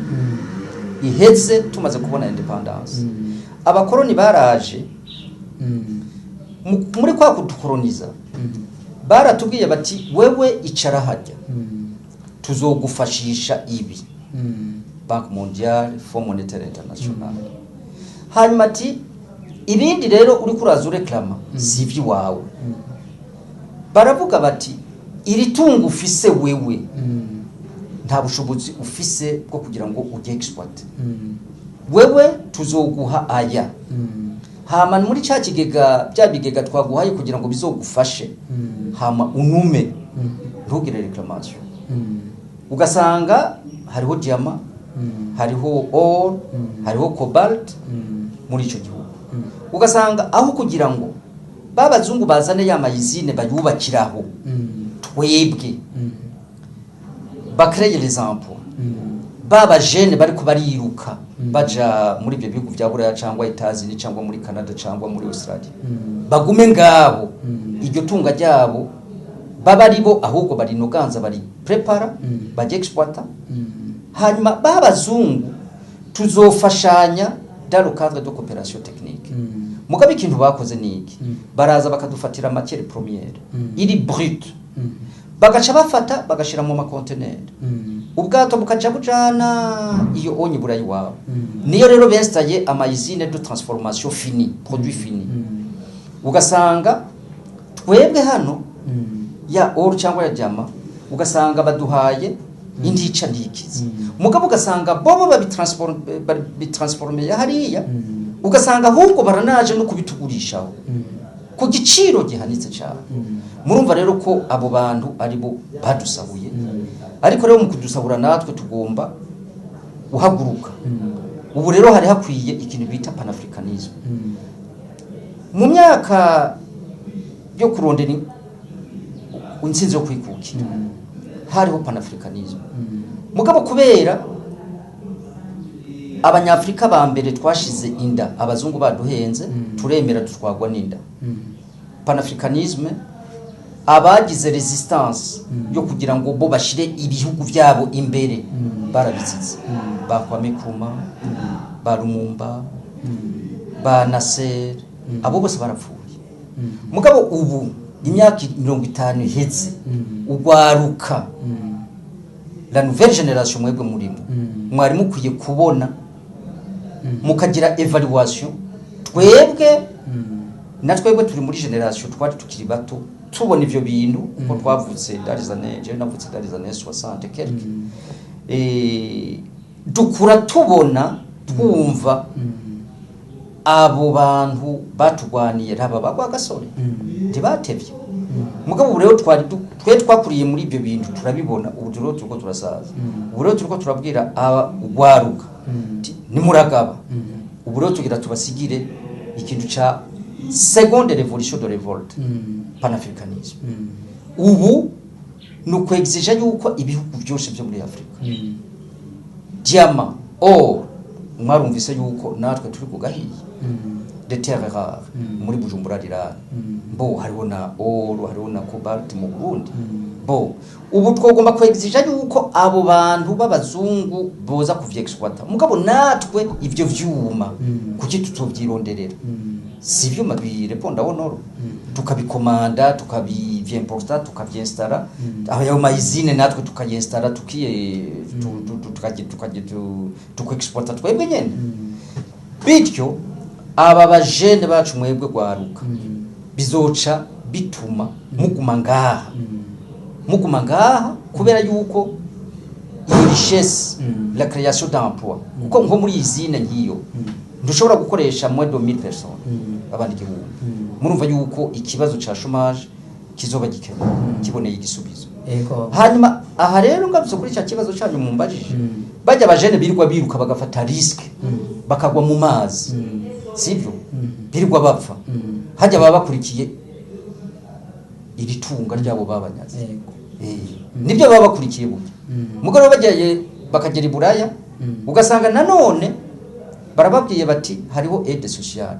iheze tumaze kubona indépendance. Abakoroni baraje, muri kwa kudukoroniza baratubwiye bati: "Wewe icara hajya, tuzogufashisha ibi." Banque mondiale, Fonds monétaire international. Hanyuma ati: "Ibindi rero uriko uraza ureklama si ivy'iwawe." Baravuga bati: "Iri tungo ufise wewe, nta bushobozi ufise bwo kugira ngo ujye exploiter. Wewe tuzoguha aya, hama muri ca kigega, bya bigega twaguhaye kugira ngo bizogufashe, hama unume, ntugire réclamation." Ugasanga hariho diamant, hariho or, hariho cobalt muri ico gihugu. Ugasanga aho kugira ngo babazungu bazane ya ma usines bayubakiraho, twebwe bakreye les emplois, baba jeunes bariko bariruka baja muri ibyo bihugu bya Buraya cyangwa Etazini cyangwa muri Canada cyangwa muri Australia, bagume ngabo, iryo tunga ryabo baba ari bo ahubwo barinoganza, bari prepara, bajye exploiter. Hanyuma babazungu tuzofashanya dans le cadre de coopération technique. Mugabo ikintu bakoze ni iki? Baraza bakadufatira matière première iri brute, bagaca bafata bagashira mu makonteneri, ubwato bukaca bujana iyo onye burayi iwabo. Niyo rero binstaye ama usine de transformation fini, produit fini. Ugasanga twebwe hano ya or cyangwa ya diamant, ugasanga baduhaye indica ntikize. Mugabo ugasanga bobo babitransformeye hariya, ugasanga ahubwo baranaje no kubitugurishaho ku giciro gihanitse cyane. Murumva rero ko abo bantu ari bo badusahuye. Ariko rero mu kudusahura, natwe tugomba guhaguruka. Ubu rero hari hakwiye ikintu bita panafricanisme. Mu myaka yo kurondera intsinzi yo kwikukira, hariho panafricanisme. Mugabo kubera abanyafrika ba mbere twashize inda, abazungu baduhenze, turemera dutwagwa n'inda. Panafricanisme, abagize résistance yo kugira ngo bo bashire ibihugu byabo imbere barabitsitse, ba Kwame Nkrumah, ba Lumumba, ba Nasser, abo bose barapfuye. Mugabo ubu imyaka 50 iheze, ugwaruka, la nouvelle génération mwebwe murimo, mwari mukwiye kubona mukagira évaluation. Twebwe na twebwe turi muri génération twari tukiri bato tubona ivyo bintu, kuko twavutse dans les années, jewe navutse dans les années 60 quelque. Dukura tubona, twumva. Abo bantu batugwaniye, raba bagwa gasore, ntibatevye. Mugabo ubu rero twari twe twakuriye muri ibyo bintu, turabibona. Ubu rero turiko turasaza. Ubu rero turiko turabwira aba ugwaruka nimuragaba. Ubu rero tugira tubasigire ikintu ca seconde révolution de révolte, panafricanisme. Ubu ni ukwexija yuko ibihugu byose byo muri Afurika, diamant, or, mwarumvise yuko natwe turi kugahiye de terre rare muri Bujumbura rirare. Bo hariho na or, hariho na cobalt mu Burundi. Bo ubu twogomba kwexija yuko abo bantu b'abazungu boza kuvyexploita, mugabo natwe ivyo vyuma kuki tutovyironderera? Si ivyuma bireponda au nord, tukabikomanda, tukabivyimporta, tukavyinsitara ayo ma usines, natwe tukayinsitara, tukiye tukexporta twebwe nyene. Bityo aba bajene bacu, mwebwe gwaruka, bizoca bituma muguma ngaha, muguma ngaha, kubera yuko iyo richesse, la création d'emploi, kuko nko muri usine nk'iyo ntushobora gukoresha moins de 1000 personnes, abandi 1000. Murumva yuko ikibazo ca chômage kizoba gikemuwe, kiboneye igisubizo. Hanyuma aha rero ngarutse kuri cya kibazo cyanyu mumbajije, bajya abajene birirwa biruka, bagafata risque, bakagwa mu mazi, sibyo? Birirwa bapfa, hajya baba bakurikiye iri tunga ryabo babanyaze. Nibyo baba bakurikiye burya. Mugabo bagiye bakagera i Buraya, ugasanga nanone barababwiye bati hariho aide sociale.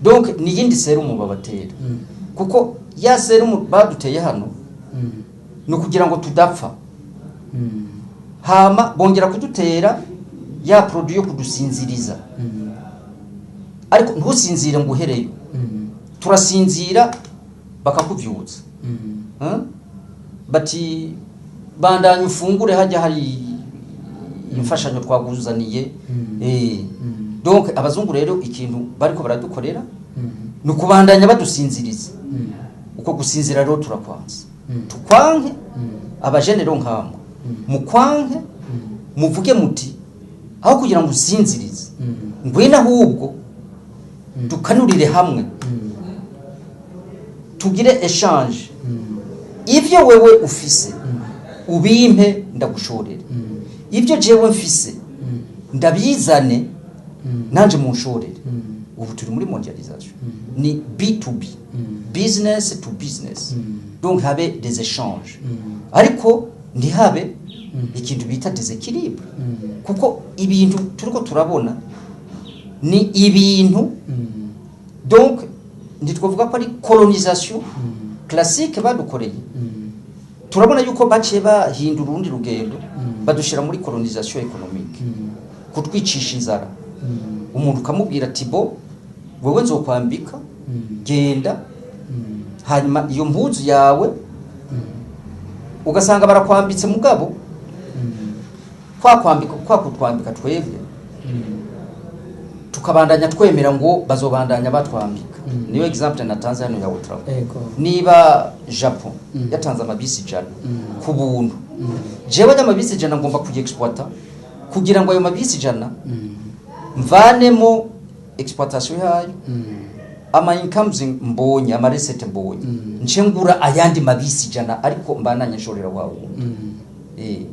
Donc ni iyindi serumu babatera, kuko ya serumu baduteye hano ni ukugira ngo tudapfa. Hama bongera kudutera ya produit yo kudusinziriza, ariko ntusinzire ngo uhereyo. Turasinzira, bakakuvyutsa. Bati bandanya ufungure, hajya hari imfashanyo twaguzaniye. Donc abazungu rero ikintu bariko baradukorera ni ukubandanya badusinziriza. Uko gusinzira rero turakwanze, tukwanke. Abajene rero nkamwe mukwanke, muvuge muti aho kugira ngo usinzirize, ngwino ahubwo dukanurire hamwe, tugire échange. Ivyo wewe ufise ubimpe, ndagushorere. Ibyo jewe mfise ndabizane, nanje munshorere. Ubu turi muri mondialisation, ni B2B, business to business. Donc habe des échanges, ariko ntihabe ikintu bita déséquilibre, kuko ibintu turiko turabona ni ibintu, donc ntitwavuga ko ari colonisation classique badukoreye. Turabona yuko baciye bahindura urundi rugendo, badushira muri colonisation économique, kutwicisha inzara. Umuntu ukamubwira ati bo wewe nzokwambika, genda, hanyuma iyo mpuzu yawe ugasanga barakwambitse, mugabo kwa kwambika, kwa kutwambika, twebwe tukabandanya twemera ngo bazobandanya batwambika. Niyo exemple natanze hano ya Otraco. Niba Japon yatanze amabisi 100 ku buntu, jewe ajya amabisi 100 ngomba kuyexploita kugira ngo ayo mabisi 100 mvanemo exploitation yayo, ama incomes mbonye, ama recettes mbonye, nce ngura ayandi mabisi 100, ariko mbananye nshorera wa wundi.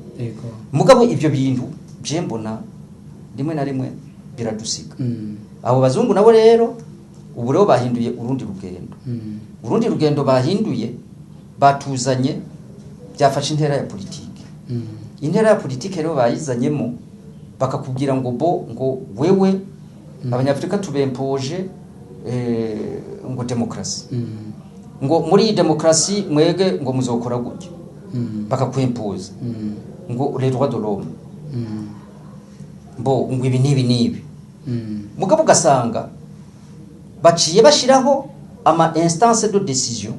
Mugabo ibyo bintu je mbona rimwe na rimwe biradusiga. Abo bazungu nabo rero ubu rero bahinduye urundi rugendo. Urundi rugendo bahinduye, batuzanye, byafashe intera ya politike. Intera ya politike rero bayizanyemo, bakakubwira ngo bo ngo wewe Abanyafurika tubempoje ngo demokarasi, ngo muri iyi demokarasi mwege ngo muzokora gutya. Bakakwempoza ngo les droits de l'homme, bo ngo ibi n'ibi n'ibi. Mugabo ugasanga baciye bashiraho ama instance de décision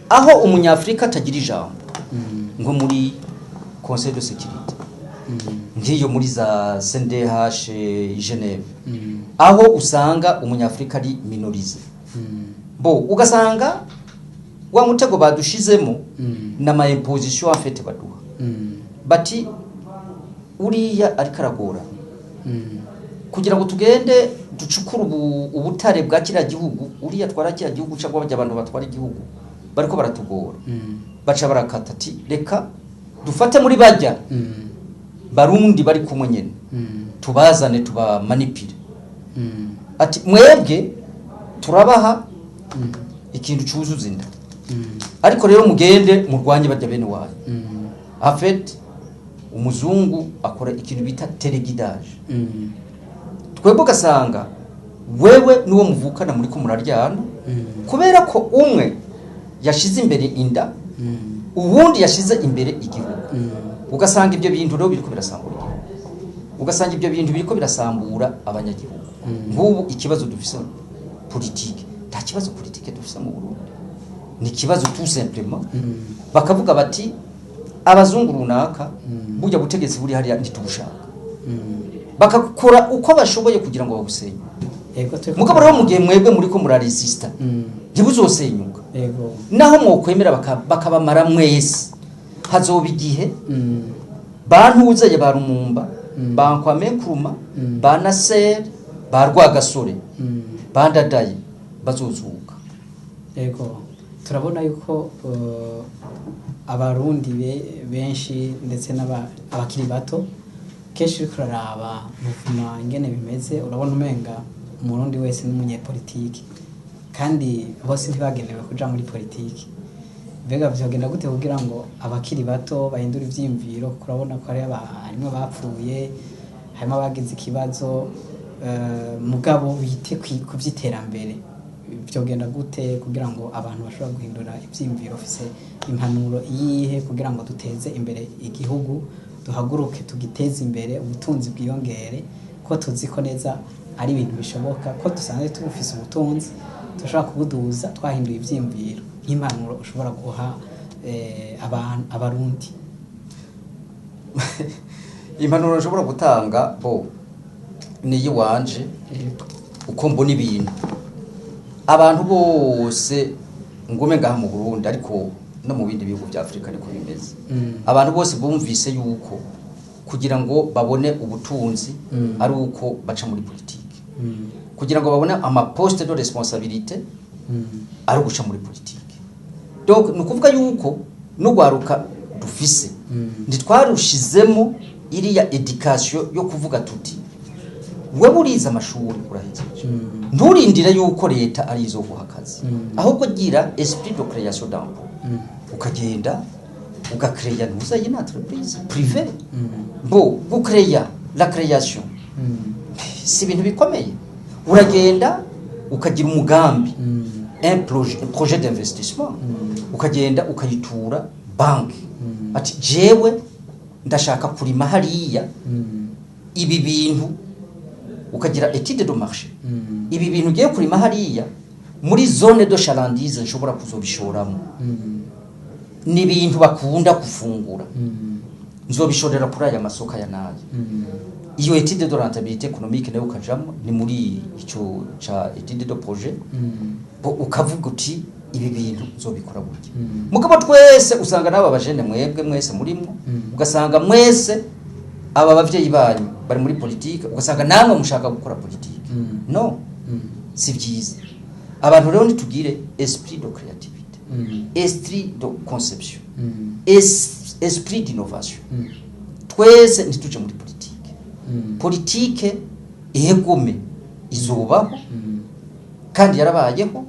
aho Umunyafurika atagira ijambo, nko muri Conseil de sécurité, nk'iyo muri za CNDH Geneve, aho usanga Umunyafurika ari minorisé. Bo ugasanga wa mutego badushizemo n'ama imposition en fait baduha, bati uriya ariko aragora kugira ngo tugende. Ducukure ubutare bwa kiriya gihugu, uriya twara kiriya gihugu cyangwa bajya abantu batwara igihugu bariko baratugora. Baca barakata ati: "Reka dufate muri bajya Barundi bari kumwe nyene, tubazane, tubamanipire." Ati: "Mwebwe turabaha ikintu cyuzuza inda, ariko rero mugende murwanye bajya bene wanyu." En fait, umuzungu akora ikintu bita téléguidage. Twebwe ugasanga wewe n'uwo muvukana muri ko muraryana kubera ko umwe yashize imbere inda, uwundi yashize imbere igihugu. Ugasanga ibyo bintu rero biriko birasambura igihugu, ugasanga ibyo bintu biriko birasambura abanyagihugu. Nk'ubu ikibazo dufise politike, nta kibazo politike dufise mu Burundi, ni ikibazo tout simplement bakavuga bati: "Abazungu runaka, burya butegetsi buri hariya ntitubushaka." Bakakora uko bashoboye kugira ngo babusenye. Yego, turi. Mugabo rero mu gihe mwebwe muriko muraresista, ntibuzosenyuka. Naho mwokwemera bakabamara mwese, hazoba igihe bantuzeye ba Lumumba, ba Kwame Nkrumah, ba Nasser, ba Rwagasore, ba Ndadaye bazozuka. Yego, turabona yuko Abarundi benshi ndetse n'abakiri bato, kenshi uriko uraraba muvuma ingene bimeze, urabona umenga Umurundi wese n'umunyepolitiki, kandi bose ntibagenewe kuja muri politiki. Mbega vyogenda gute kugira ngo abakiri bato bahindure ivyiyumviro? Kuko urabona ko harimwo abapfuye, harimo abagize ikibazo, mugabo bite ku vy'iterambere. Vyogenda gute kugira ngo abantu bashobora guhindura ivyiyumviro? Ufise impanuro iyihe kugira ngo duteze imbere igihugu, duhaguruke tugiteze imbere, ubutunzi bwiyongere, ko tuzi ko neza ari ibintu bishoboka, ko dusanzwe tubufise ubutunzi, turashobora kubuduza twahinduye ivyiyumviro? Nk'impanuro ushobora guha abantu, Abarundi? Impanuro nshobora gutanga bo ni iyiwanje, uko mbona ibintu. Abantu bose, ngume ngaha mu Burundi, ariko no mu bindi bihugu bya Afurika niko bimeze, abantu bose bumvise yuko kugira ngo babone ubutunzi ari uko baca muri politiki, kugira ngo babone amaposte de responsabilité ari uguca muri politiki. Donc ni ukuvuga yuko n'urwaruka dufise ntitwarushizemo iriya éducation yo kuvuga tuti: "Wewe urize amashuri, urahejeje, nturindire yuko leta ari izo guha akazi, ahubwo gira esprit de création d'emploi." Ukagenda ugakreya ntuzaye une entreprise privée. Bo gucreya, la création si ibintu bikomeye. Uragenda ukagira umugambi, un projet d'investissement, ukagenda ukayitura banki ati: "Jewe ndashaka kurima hariya ibi bintu." Ukagira étude de marché: ibi bintu ugiye kurima hariya muri zone de chalandise nshobora kuzobishoramo, ni ibintu bakunda gufungura, nzobishorera kuri aya masoko aya n'aya. Iyo étude de rentabilité économique nayo ukajamo, ni muri ico ca étude de projet. Bo ukavuga uti: "Ibi bintu nzobikora burya." Mugabo twese usanga n'aba bajene, mwebwe mwese murimwo, ugasanga mwese aba bavyeyi banyu bari muri politike, ugasanga namwe mushaka gukora politike. No si vyiza. Abantu rero nitugire esprit de créativité, esprit de conception, esprit d'innovation. Twese ntituje muri politike. Politike ihegome izobaho, kandi yarabayeho,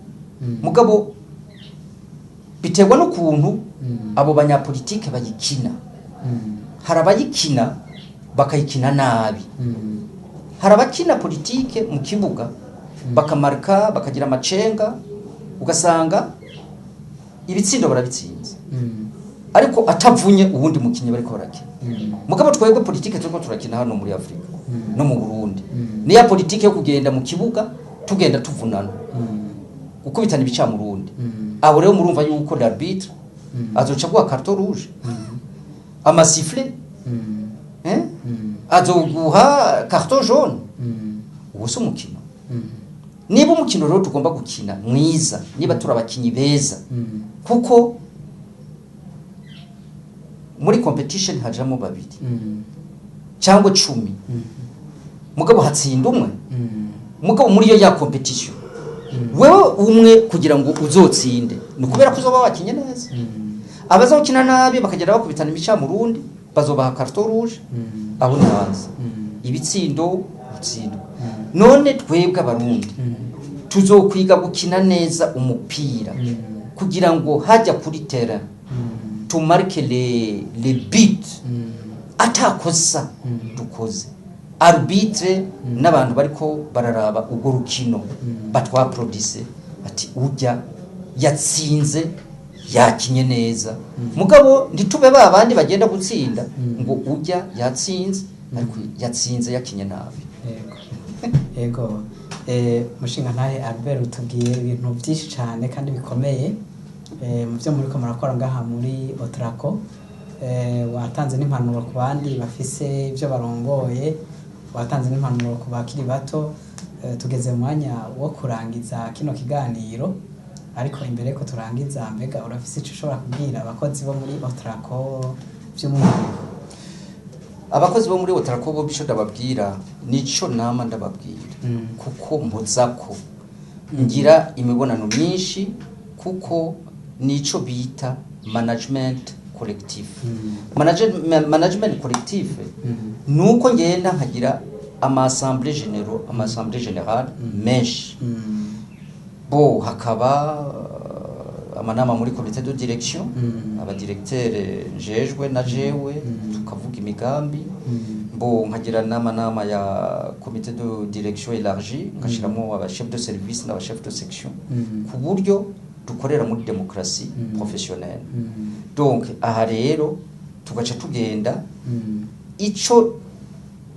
mugabo biterwa n'ukuntu abo banyapolitike bayikina. Hari abayikina bakayikina nabi, hari abakina politike mu kibuga bakamarika, bakagira amacenga, ugasanga ibitsindo barabitsinze, ariko atavunye uwundi mukinnyi bariko barakina. Mugabo twebwe politike turiko turakina hano muri Afurika no mu Burundi niya politike yo kugenda mu kibuga tugenda tuvunana, gukubitana ibicamurundi. Abo rero murumva yuko l'arbitre azoca guha carton rouge, amasifflet, eh? Azoguha carton jaune. Uwo si umukino. Niba umukino rero tugomba gukina mwiza, niba turi abakinyi beza, kuko muri compétition hajamo babiri cyangwa 10, mugabo hatsinda umwe. Mugabo muri iyo ya compétition, wewe umwe kugira ngo uzotsinde ni ukubera ko uzoba wakinye neza. Abazokina nabi bakagenda bakubitana imica mu rundi, bazobaha carton rouge. Aho ni hanze, ibitsindo utsindwa. None twebwe Abarundi tuzokwiga gukina neza umupira kugira ngo hajya kuri terrain tumarque les buts atakosa dukoze, arbitre n'abantu bariko bararaba urwo rukino batwapplaudisse ati: "Ujya yatsinze, yakinye neza." Mugabo ntitube ba bandi bagenda gutsinda ngo ujya yatsinze, ariko yatsinze yakinye nabi. Yego, mushinga ntahe Albert, utubwiye ibintu byinshi cyane kandi bikomeye mu byo muriko murakora ngaha muri Otraco. Watanze n'impanuro ku bandi bafise ibyo barongoye, watanze n'impanuro ku bakiri bato. Tugeze mu mwanya wo kurangiza kino kiganiro, ariko imbere ko turangiza, mbega urafise ico ushobora kubwira abakozi bo muri Otraco by'umwihariko? Abakozi bo muri Otraco bo, bico ndababwira nico nama ndababwira, kuko mpozako ngira imibonano myinshi, kuko nico bita management collectif. Management collectif nuko ngenda nkagira ama assemblée généraux, ama assemblée générale menshi. Bo hakaba amanama muri comité de direction, abadirecteur njejwe na jewe tukavuga imigambi. Bo nkagira n'amanama ya comité de direction élargie, ngashiramo aba chef de service n'aba chef de section, ku buryo dukorera muri démocratie professionnelle. Donc aha rero tugaca tugenda ico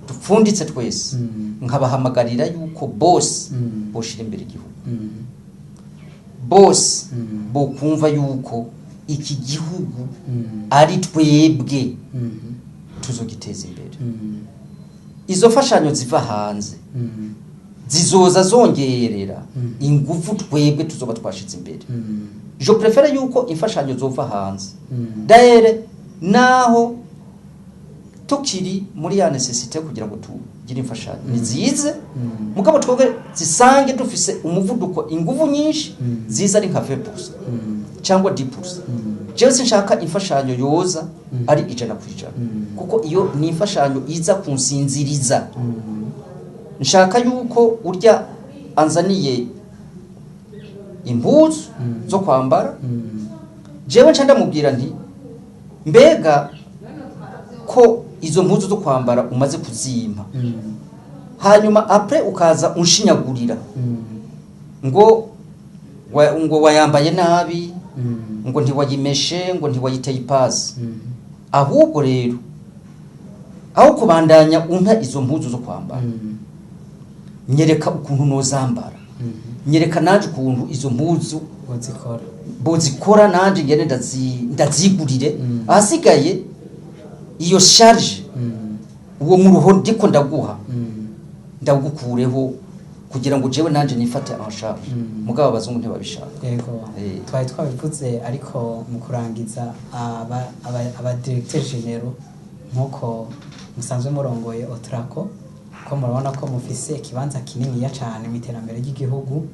dupfunditse twese, nkabahamagarira yuko bose boshira imbere igihugu, bose bokumva yuko iki gihugu ari twebwe tuzogiteza imbere. Izo mfashanyo ziva hanze zizoza zongerera ingufu twebwe tuzoba twashize imbere. Je préfère yuko imfashanyo zova hanze, d'ailleurs naho tukiri muri ya nécessité kugira ngo tugire imfashanyo, nizize, mugabo twebwe zisange dufise umuvuduko, inguvu nyinshi, ziza ari nka 20% cyangwa 10%. Jewe sinshaka imfashanyo yoza ari 100%, kuko iyo ni imfashanyo iza kunsinziriza. Nshaka yuko urya anzaniye impuzu zo kwambara, jewe nca ndamubwira nti: "Mbega ko izo mpuzu zo kwambara umaze kuzimpa, hanyuma après ukaza unshinyagurira ngo ngo wayambaye nabi, ngo ntiwayimeshe, ngo ntiwayiteye ipasi, ahubwo rero aho kubandanya umpa izo mpuzu zo kwambara, nyereka ukuntu nozambara, nyereka nanje ukuntu izo mpuzu bozikora." Bozikora, nanje ngene ndazigurire. Ahasigaye iyo charge, uwo muruho ndiko ndaguha, ndawugukureho kugira ngo jewe nanje nifate en charge. Mugabo abazungu ntibabishaka. Yego. Twari twabivuze, ariko mu kurangiza, aba directeur généraux, nkuko musanzwe murongoye Otraco, ko murabona ko mufise ikibanza kininiya cane mu iterambere ry'igihugu,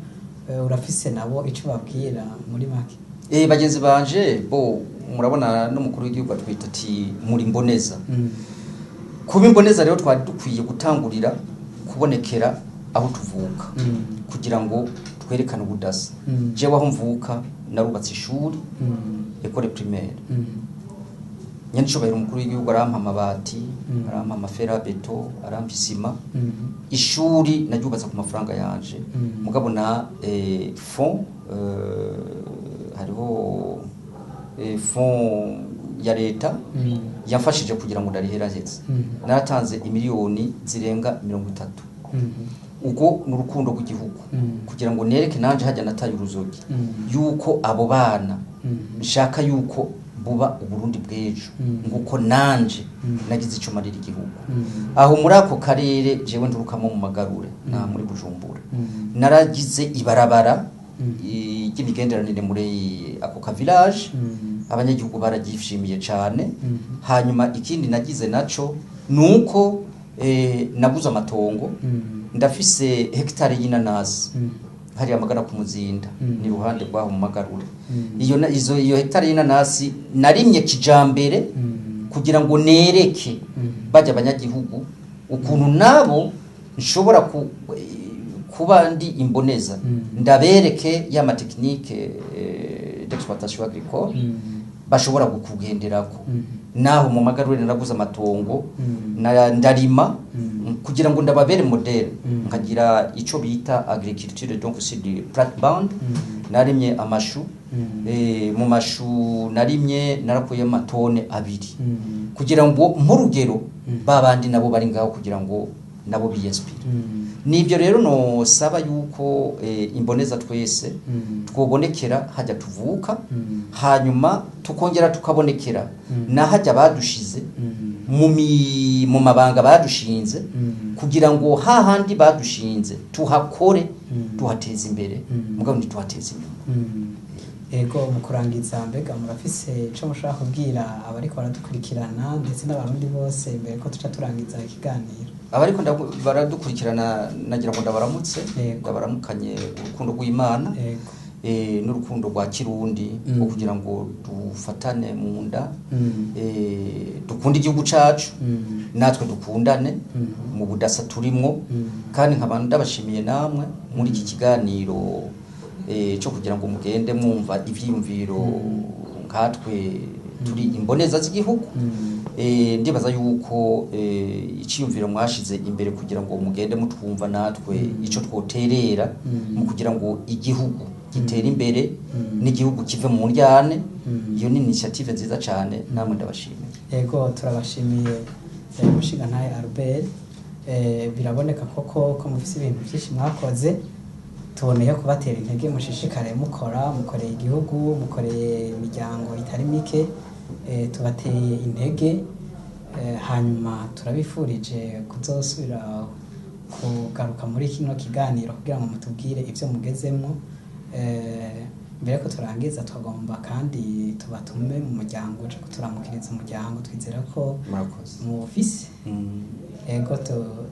urafise nabo ico babwira muri make? Bagenzi banje bo, murabona n'umukuru w'igihugu atwita ati: "Muri mboneza." Kuba imboneza rero, twari dukwiye gutangurira kubonekera aho tuvuka kugira ngo twerekane ubudasa. Jewe aho mvuka narubatse ishuri, école primaire. Nyanicubahiro umukuru w'igihugu arampa amabati, arampa ama fer à béton, arampa isima. Ishuri naryubatse ku mafaranga yanje, mugabo na fonds, hariho fonds ya leta yamfashije kugira ngo ndariheraheze. Naratanze imiliyoni zirenga 30. Ubwo ni urukundo rw'igihugu, kugira ngo nereke nanje hajya nataye uruzogi, yuko abo bana nshaka yuko buba Uburundi bw'ejo, nguko nanje nagize icyo marira igihugu. Aho muri ako karere jewe nturukamo, mu Magarure na muri Bujumbura, naragize ibarabara ry'imigenderanire muri ako ka village. Abanyagihugu bararyishimiye cyane. Hanyuma ikindi nagize naco nuko naguze amatongo. Ndafise hegitari y'inanasi hariya amagana ku Muzinda, ni ruhande rwaho mu Magarure. Iyo iyo hegitari y'inanasi narimye kijambere kugira ngo nereke bajya abanyagihugu ukuntu nabo nshobora kuba ndi imboneza, ndabereke ya ma techniques d'exploitation agricole bashobora kugenderako. Naho mu Magarure naraguze amatongo, ndarima kugira ngo ndababere modèle, nkagira ico bita agriculture donc c'est du plate-bande. Narimye amashu, mu mashu narimye narakuye amatone 2 kugira ngo nk'urugero babandi nabo bari ngaho kugira ngo nabo biyinspire. Nibyo rero nosaba yuko imboneza twese twobonekera hajya tuvuka, hanyuma tukongera tukabonekera na hajya badushize mu mabanga badushinze, kugira ngo hahandi badushinze tuhakore, tuhateze imbere, mugabo ntituhateze inyuma. Ego, mu kurangiza, mbega murafise ico mushobora kubwira abariko baradukurikirana ndetse n'Abarundi bose mbere ko tuca turangiza ikiganiro? Abariko baradukurikirana nagira ngo ndabaramutse, ndabaramukanye urukundo rw'Imana n'urukundo rwa kirundi, rwo kugira ngo dufatane mu nda, dukunde igihugu cacu, natwe dukundane mu budasa turimwo. Kandi nkaba ndabashimiye namwe muri iki kiganiro cyo kugira ngo mugende mwumva ivyiyumviro nkatwe turi imboneza z'igihugu. Ndibaza yuko iciyumviro mwashize imbere kugira ngo mugende mutwumva natwe ico twoterera mu kugira ngo igihugu gitere imbere n'igihugu kive mu ndyane, iyo ni initiative nziza cyane, namwe ndabashimiye. Ego, turabashimiye, mushingantahe Albert. Biraboneka koko ko mufise ibintu byinshi mwakoze. Tuboneye kubatera intege, mushishikare mukora, mukoreye igihugu, mukoreye imiryango itari mike. Tubateye intege, hanyuma turabifurije kuzosubira kugaruka muri kino kiganiro kugira ngo mutubwire ibyo mugezemo. Mbere ko turangiza, twagomba kandi tubatume mu muryango uca kuturamukiriza umuryango, twizera ko Murakoze. mufise. Ego,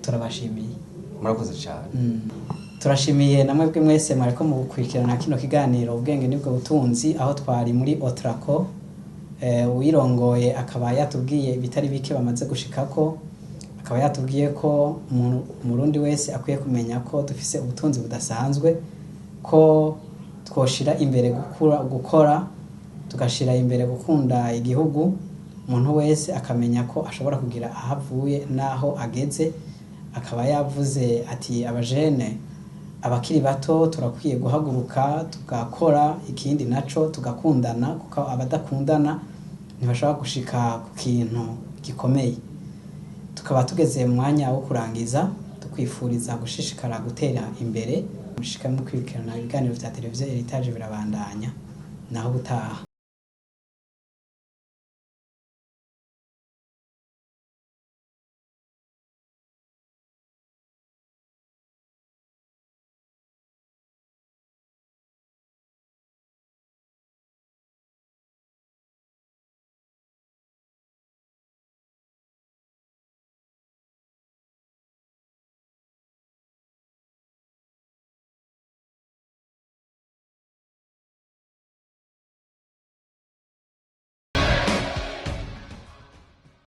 turabashimiye. Murakoze cyane. Turashimiye namwe mwese mwariko mukurikirana kino kiganiro Ubwenge nibwo butunzi, aho twari muri Otraco. Uwirongoye akaba yatubwiye ibitari bike bamaze gushikako, akaba yatubwiye ko Umurundi wese akwiye kumenya ko dufise ubutunzi budasanzwe, ko twoshira imbere gukora, tugashira imbere gukunda igihugu, umuntu wese akamenya ko ashobora kugira aho avuye n'aho ageze. Akaba yavuze ati abajene, abakiri bato, turakwiye guhaguruka tugakora, ikindi naco tugakundana, kuko abadakundana ntibashobora gushika ku kintu gikomeye. Tukaba tugeze mu mwanya wo kurangiza, tukwifuriza gushishikara gutera imbere, mushika mu kwirikirana ibiganiro vya televiziyo Heritage birabandanya. Naho ubutaha.